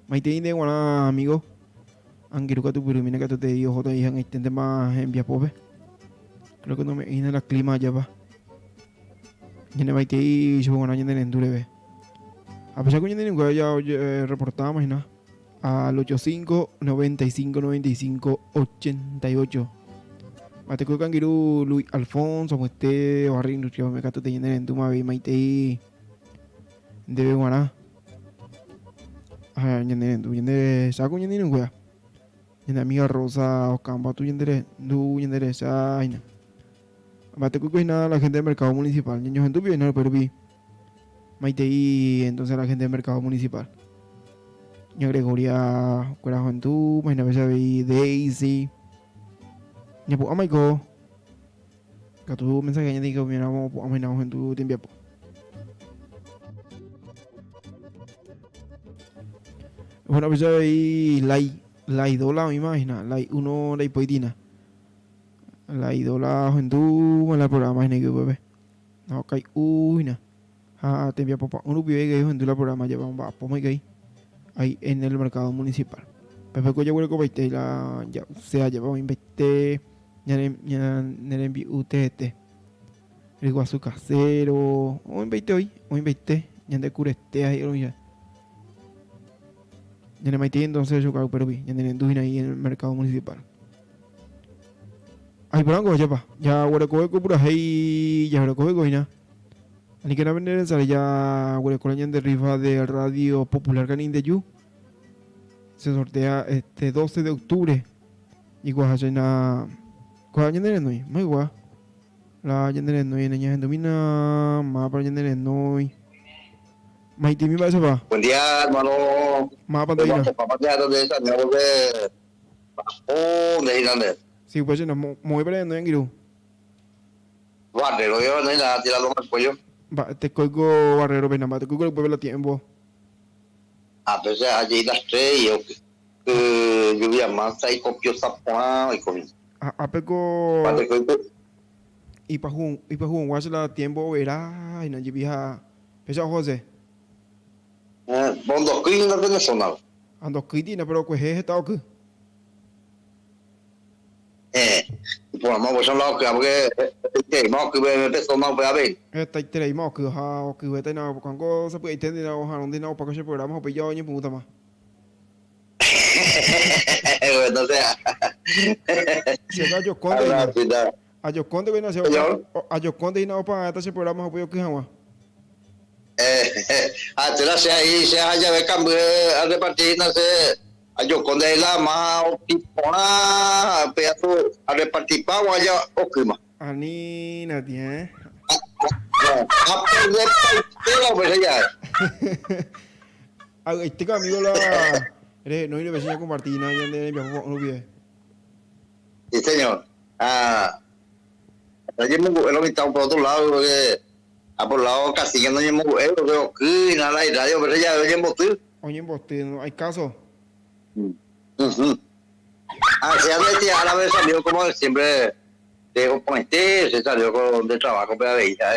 Maite inde guará amigo. Angirũ katupyrymína katu te'i ohóta oĩ hag̃aiténtema hembiapópe. Creo que nome'ẽina la clima ajápa. Ñanevaitei chupe g̃uarã ñane rendu reve. A pesar que ñane rendukuéra ya ojereportáma hína al 85 95 95 88. Mateku kangirũ Luis Alfonso aguete barrio industrial me katu te'i ñane rendúma avei maitei ndéve g̃uarã. Ha ñane rendu ñande recha ko ñane irũnguéra. Ñane amiga Rosa okamba tu ñande rendu ñande recha hína. Mba'etekóiko hína la gente del mercado municipal. Ñañohendu pio hína upe rupi. Maitei entonces la gente del mercado municipal. Ña Gregoria kuéra ohendu, imagina péicha avei Daisy. Ñapu'ãma iko. Katu mensaje ñande iko miramo opu'ãma hína ohendu tembiapo. Bueno, péicha avei lai, la idola oĩma hína, la uno ndaipoitína. La idola ohendu la programa hína ijypýpe. Ha okai'u hína. Ha tembiapo pa'ũ rupive ikai ohendu la programa jave omba'apóma ikai ahí en el mercado municipal. Pépe ko jaguerekopaite la ja'use ajépa oĩmbaite ñane rembi'u teete. Ryguasu casero, oĩmbaite oĩ, oĩmbaite ñande kurete ha he'i Ñane maitei entonces chuka upe rupi, ñane rendu hína ahí en el mercado municipal. Aiporãngo ajépa, jaguerekove ko purahéi jaguerekove ko hína. Aníkena pende rensare jaguereko la ñande rifa de Radio Popular Canindeyú. Se sortea este 12 de octubre. Ikuaháicha hína kuaa ñane renói, maygua. La ñane renói ñahendumína mávapa ñane renói. Maitĩmi mba'éichapa? Buen día, hermano. Mávapa nde hína? Sí, upéicha hína. Moõipa rehenói angirũ? Barrero yo no nada tirando mal pollo. Mba'etekóiko Barrero-pe hína? Mba'etekóiko upépe la tiempo? A veces allí las tres y lluvia mansa y copiosa porã oiko hína. Ha ápe ko ipyahu'õgua che la tiempo overa hína jepi ha péicha oho hese. Bo ndokýi hína pene zona-pe. Ha ndokýiti hína pero kuehe heta oky. Héẽ, iporãma upéicha la okyha porque hetaitereíma oky pe zona upe avei. Hetaitereíma oky ha okyvéta hína ko'ág̃a sapy'aite ndéna oha'arõ ndéna opa ko che programa ha upéi ja oñepyrũtama. Bueno, sea. Che ajokónte hína. Ajokónte hína che ajokónte hína opagãta che programa ha upéi oky hag̃ua. Eh, ha che la che ahí che aha jave kamby arreparti hína che ajokónte ahí la más oky porã pe atu arrepartipa guaya okýma. Anína tía, eh. Aperdepaite la upéicha jave. Avy'aitéko amigo la rehenói reveche ñakomparti hína ñande rembiapo pa'ũ rupive. Sí señor. Ah, ajemongu'e lo mitã por otro lado porque a por lado cacique no ñemongu'e porque oky y nada y radio pero ya oñemboty. Oñemboty, no hay caso. Ah, sea de este árabe salió como siempre de oponente, se salió con de trabajo pero veía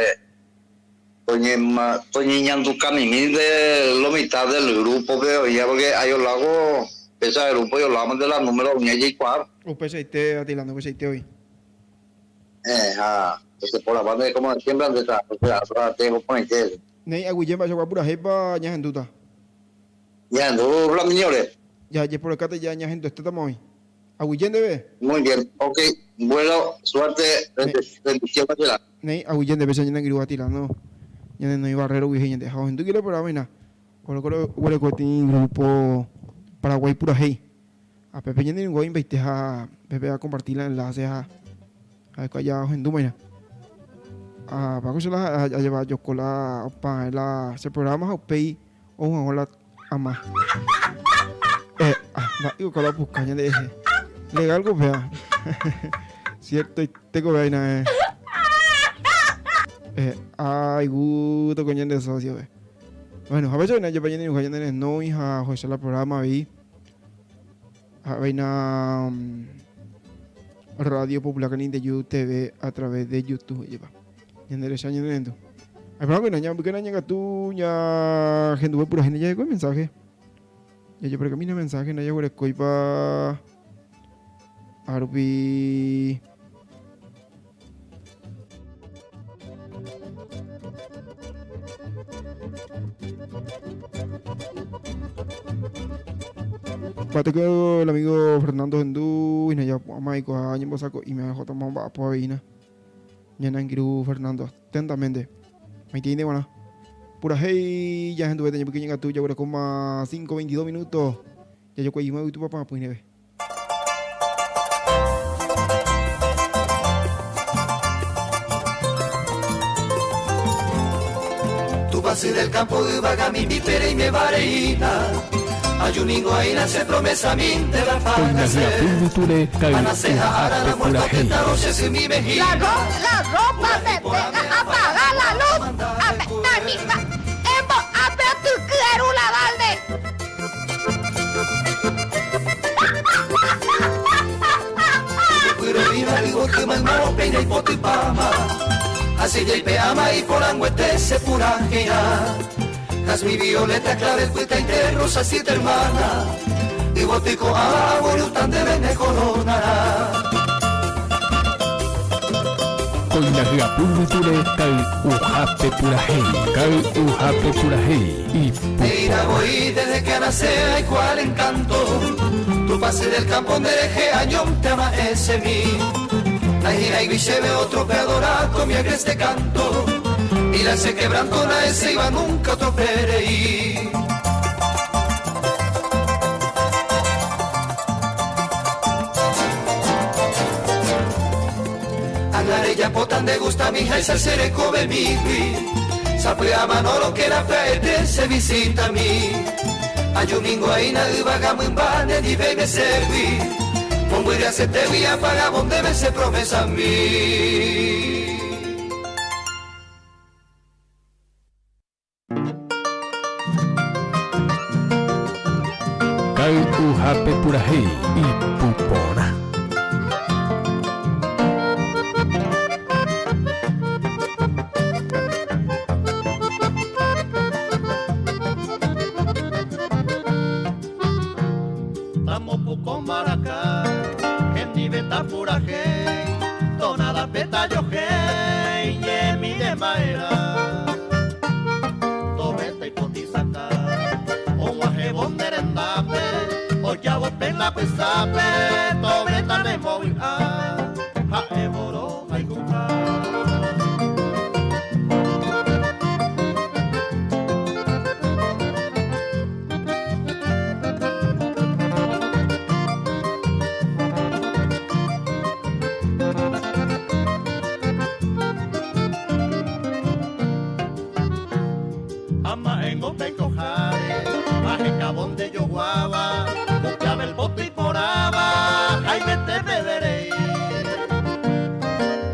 Toñeñandukamimi de lo mitad del grupo pe oĩva porque ayoláko péicha grupo oyoláma de la número oĩva jaikuaa. Upeichaite Atilano, upeichaite oĩ. Héẽ, ha entonces por la parte como de siempre ande trabajo, tengo porãite. Néi, aguyje mba'eichagua purahéipa ñahendúta. Ñahendu Flaminiore. Ya jeporekáta ya ñahenduetétama oĩ. Aguyje ndéve. Muy bien, ok, bueno, suerte, bendición será. Néi, aguyje ndéve che ñane angirũ Atilano, ñane Noĩ Barrero-gui he'i ñande. Ha ohendu kire porã vaina, oguereko peteĩ grupo Paraguái purahéi. Ha pépe ñane irũngue oĩmbaite ha pépe akomparti la enlace ha ha'ekuéra ja ohendúmaina. Ha Paco che la ajeva ajoko la opa la che programa ha upéi ou hag̃ua la ama. Eh, ah, mba'e ko la opuka ñande ehe. Legal ko péva. Ciertoite ko péva hína eh. Eh, ay, gusto ko ñande socio pe. Bueno, ha péicha oĩna jepe ñane irũha ñane renói ha ohecha la programa avei. Ha oĩna Radio Popular Canindeyú TV a través de YouTube jepa. Ñande recha ñane rendu. Aipórã oĩna ñambykéna ñangatu ñahenduve purahéi ndajarekói mensaje. Jajeporekamína mensaje ndajaguerekóipa árupi. Mba'éiko el amigo Fernando Hendú hína japu'ãma ikuaa ñembosako'íme ha ohótama omba'apo avei hína. Ñane angirũ Fernando atentamente. Maitei nde g̃uarã. Purahéi jahenduvéta ñepyke ñe'ẽngatu jaguerekóma 5:22 minuto. Jajokuaijýma yvytu papapy ndéve. Tupãsy del campo yvága mimbi reime vareína Ajuningo aína che promesa minte la Koinahýa púrvyture kay'uhápe purahéi. La ropa, la ropa mete, apaga la luz, ape, embo'ápe otyky eru la balde. Ipyro'íva yvoty mayma péina ipotypáma Ha che jaipe'áma iporãnguete che purahéirã Jazmín violeta clavel pytãite rosa siete hermana Yvoty ko'ãva aguerúta ndéve ne coronarã. Kóina hyapu yvytúre kay'uhápe purahéi, kay'uhápe purahéi. Ne'ĩra voi desde que anace aikuaa el encanto Tupãsy del campo nderehe añónte ama'ẽsemi Nahi'ãigui chéve otro pe adora con mi agreste canto Y la che quebranto na'eséiva nunca otro pe rei. Ág̃a rejapóta nde gustami háicha che rekovemígui Sapy'a Manolo kéra pya'ete che visitami Ajumingo aína yvága mymba ne ndive imeségui Mombyry asetégui apagávo ndéve che promesami. Kay'uhápe purahéi ipu porã. Tamopuko mbaraka, hendive tapurahéi, tonada tajohéi, ñemíre mba'erã. Tove taipotisaka, og̃uahẽvo nde rendápe, ojávo pe lapysápe, tove tanembovy'a, ha'évo rohayhuha. Ama'ẽngo peikoháre, ahekávo nde joguáva, ku clavel poty iporãva, haimete peve rei.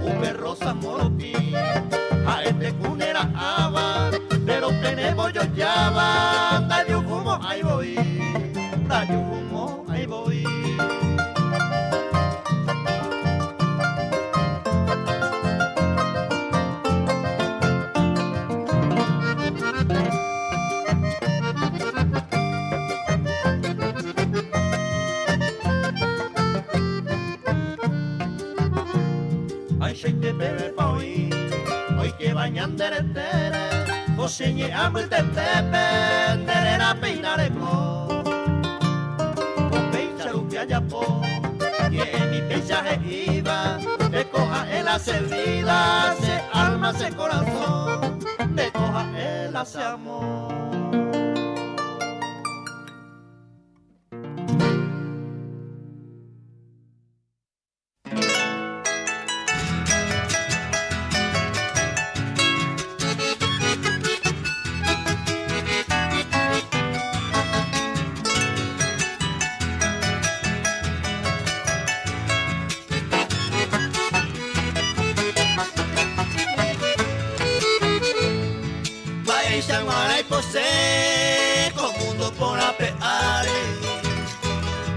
Upe rosa morotĩ, ha'ete ku nera'ãva, péro pe nembojojáva, ndajuhumo'ãi voi, ndajuhumo'ãi voi. Aichaite pevépa oĩ oikéva ñande retére, ko che ñe'ã mbytetépe nde réra péina reko. he'íva Ndeko ha'e la che vida, che alma, che corazón Ndeko ha'e la che amor. Mba'eichag̃uarã ipose ko mundo porã pe áre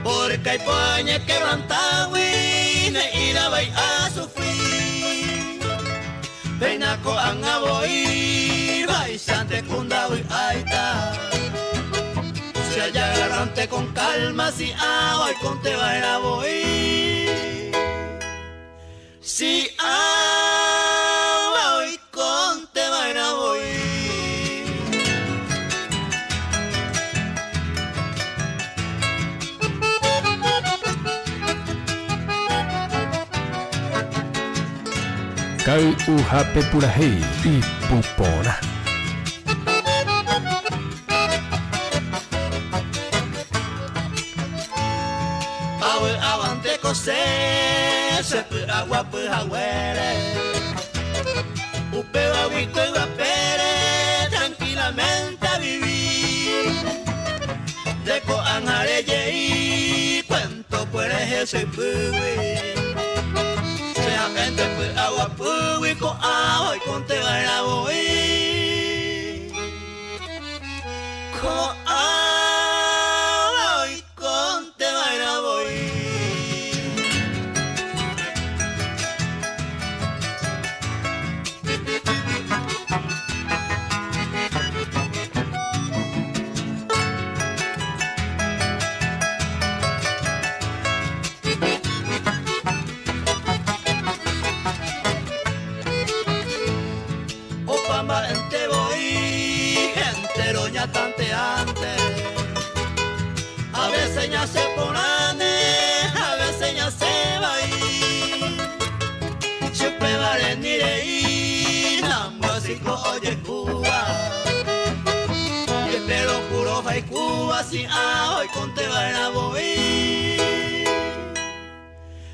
Porque aipo añequebrantágui ne'ĩra vai asufri Péina ko'ág̃a voi vaichánte ku ndavy'áita Che ajagarránte con calma si ãva oikónteva'erã voi Si ãva oikónteva'erã voi. Kay'uhápe purahéi ipu porã. Avy'avante ko che, che py'aguapy haguére. Upévagui ko yvapére tranquilamente avivi. Nde ko'ág̃a rejei cuento kuerehe che ypýgui. Che ha'énte py'aguapýgui ko'ã oikónte va'erã voi. Ko'ãva oikónte va'erã voi. Opa mba'énte voi entéro ñatanteánte. A veces ñasẽ porãne, a veces ñasẽ vai. Che upévare ni rei nambyasýko ojehúva. Jepérõ puro haikúva si ã oikónte va'erã voi.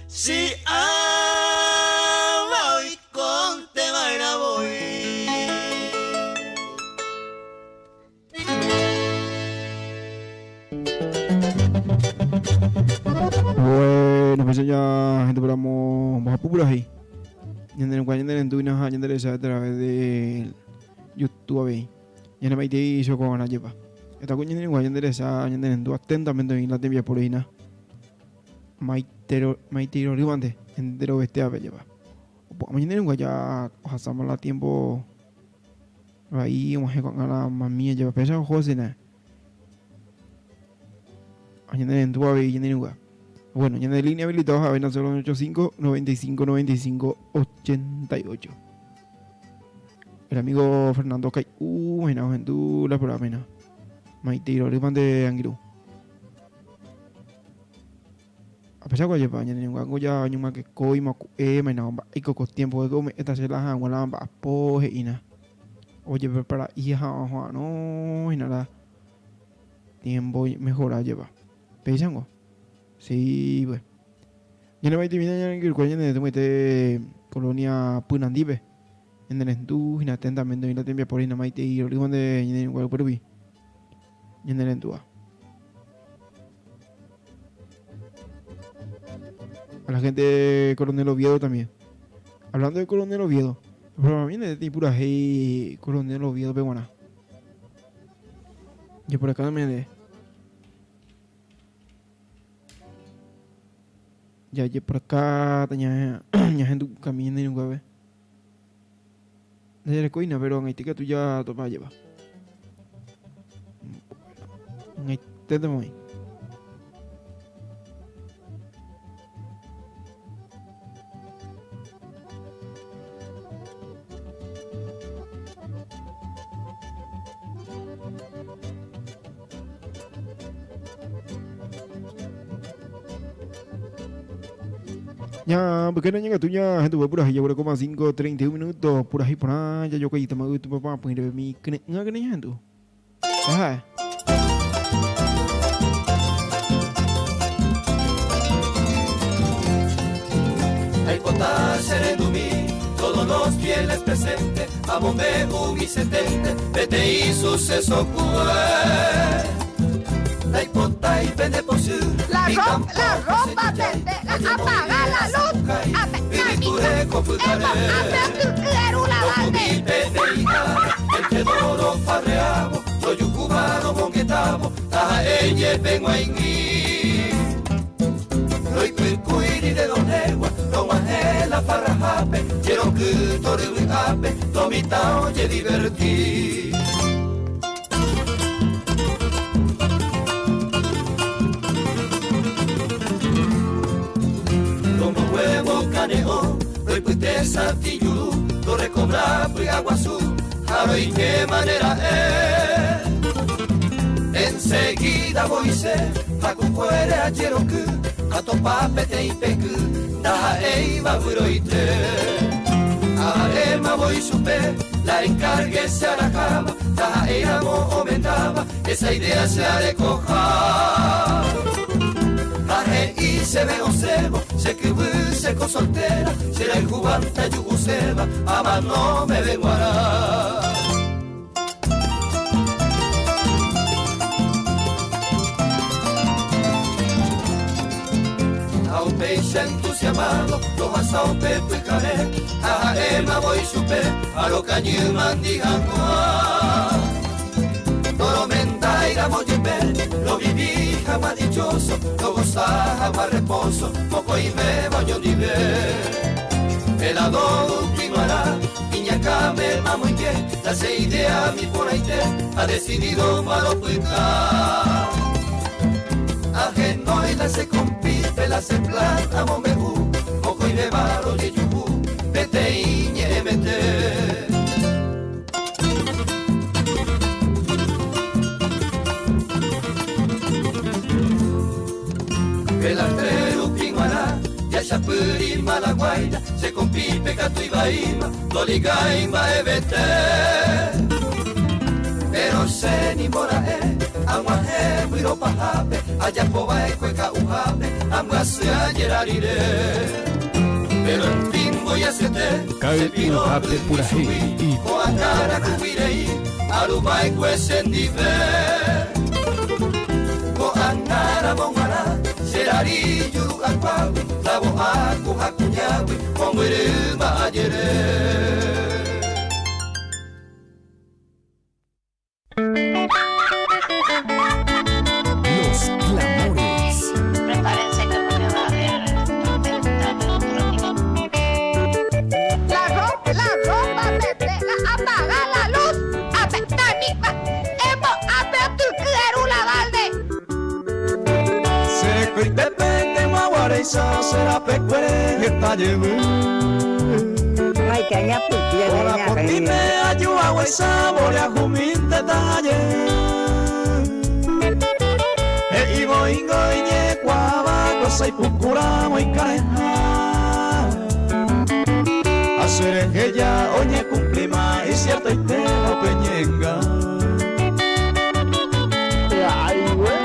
Si ãva oikónte va'erã voi. Bueno, pues ya gente por amo mbohapy purahéi. Ñane rekuái ñane rendúina ha ñande recha a través de YouTube avei. Ñane maitei choko'arã jepa. Eta ko ñane rekuái ñande recha ñane rendu atentamente oĩ la tembiapo reína. Maitero, maiteirorývante enterovete jepa. Opu'ãma ñane rekuái ja ohasáma la tiempo vai og̃uahẽ ko'ág̃a la mamía jepa. Péicha oho cena. Ha ñane rendu avei ñane rekuái. Bueno, ñane línea habilitada ha'e 085 95 95 88. El amigo Fernando Kai'u, hína ohendu la programa hína. Maiteirorývante angirũ. Apéicha jepa ñane ñongango ja oñomakekói maku'e maina mba'éiko ko tiempo ko ome'ẽta che la hag̃ua la mba'apo he'ína. Ojeprepara'i ha oha'arõ hína la tiempo mejora jepa. Péichango. Sí, pues. Ñane maitei ñane angirũkuéra ñane retũmete colonia Pynandípe. Ñane rendu hína atentamente oĩ la tembiapo hína maitei rorývante ñane irũnguéra upérupi. Ñane rendúva. A la gente de Coronel Oviedo también. Hablando de Coronel Oviedo, pero a mí me purahéi Coronel Oviedo peguarã. Yo por acá no me de. Ya, yo por acá ña ñahendu camino y nunca ve. Ndajarekóina, péro ag̃aite katu jatopa jeva. Ag̃aiténtema oĩ. Ña mbykéna ñangatu ña henduve purahéi jaguerekóma 5:31 minuto purahéi porã jajokuaitama yvy Tupã pa'apỹi mi kyre'ỹ akene ñahendu. Jaha. Aipota che rendumi todos los fieles presentes amombe'u mi setente peteĩ suceso kue. Ndaipotái pende pochy La ropa, la ropa, pende, la apaga la luz. Ape, Divertir. Como huevo caneo, roipyte satiyuru, lo recobra py'aguasu, jaro y qué manera es. Enseguida voy se, hakukuere ajeroky, atopa peteĩ peky, ndaha'éiva vyroite. Aha'éma voi chupe, la encargue se arajaba, ndaha'éiramo omendaba, esa idea se arekoha. Ahe'i chéve osẽvo, che kyvy cheko soltera, che rayhúvante ajuhuséva, amano meve g̃uarã. Ha upéicha entusiamado, rohasa upe pyhare, ha ha'éma voi chupe, arokañýmandi hag̃ua. Toromendáiramo jepe, rovivi hag̃ua dichoso, rogoza hag̃ua reposo, mokõivéva oñondive. Pelado rupi g̃uarã, iñakãme mamoinge, la che idea mi porãite, ha decidido maropyta. Ahenói la che compípe, la che plan amombe'u, mokõivéva rojejuhu, peteĩ ñe'ẽmete. Pelatre rupi g̃uarã, jachapýri Malaguaira, che compípe katu ivaíma, ndoligái mba'evete. Pero che nimbora'e, ag̃uahẽ vyropahápe, ajapova'ekue ka'uhápe, ambyasy ajera rire. Pero en fin voy a hacerte, Ka'y uhápe purahéi ko'ág̃a iporã. kuvirei, aruva'ekue chendive. Ko'ág̃a ramo g̃uarã, che rari juru akuágui, ravo'áku ha kuñágui, mombyrýma ajere. Los clamores. Prepárense que porque va a haber tormenta electrónica. La ropa, pende, la apaga la luz. Ape, emo, ape, atyky, la balde. Serekoitépe guareisa será pekuere heta jevy. Ora potĩme ajuaguéicha mboriahumínte taje. He'ívo ingo iñekuaáva cosa ipukúramo ikareha. Ha chereheja oñecumplíma iciertoitéva upe ñe'ẽnga. Ay, güey.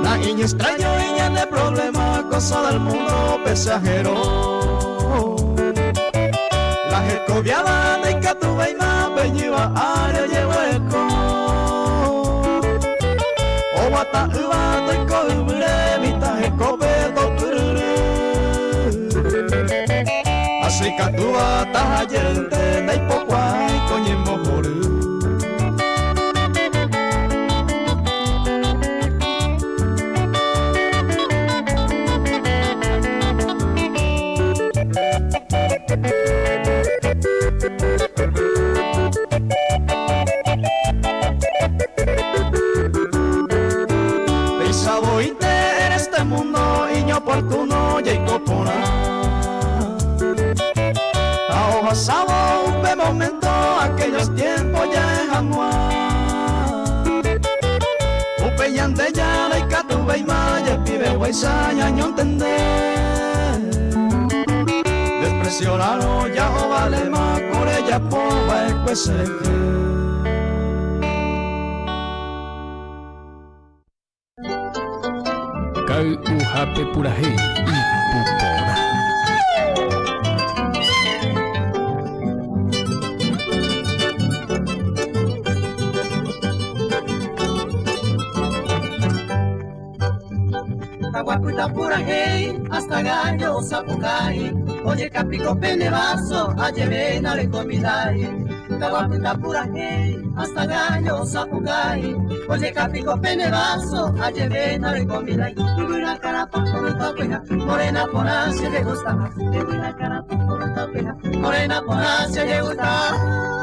La iñextraño iñane problema, cosa del mundo pasajero. La jecoviada ndaikatuvéima peñyva ári ojeguereko. Oguata'ýva toiko yvýre mitã hekópe tokyryry. Acheikatúva tahajeýnte ndaipokuaái ko ñembohory. Péicha voínte en este mundo iñoportuno jaiko porã. Upe momento aquellos tiempos ja'e hag̃ua. Upe Ñandejára ikatuvéima jepiveguáicha ñañontende. Despreciorarõ ja ovaléma ko rejapo va'ekue cherehe. Kay'uhápe purahéi ipu porã. Aguapyta purahéi hasta gallo osapukái Ojekapiko pene vaso ajeve narekomidái Taguapyta purahéi hasta gallo osapukái Ojekapiko pene vaso ajeve narekomidái Yvyra karapa poruta opeja Morena porã che jegustaha Yvyra karapa poruta opeja Morena porã che jegustaha.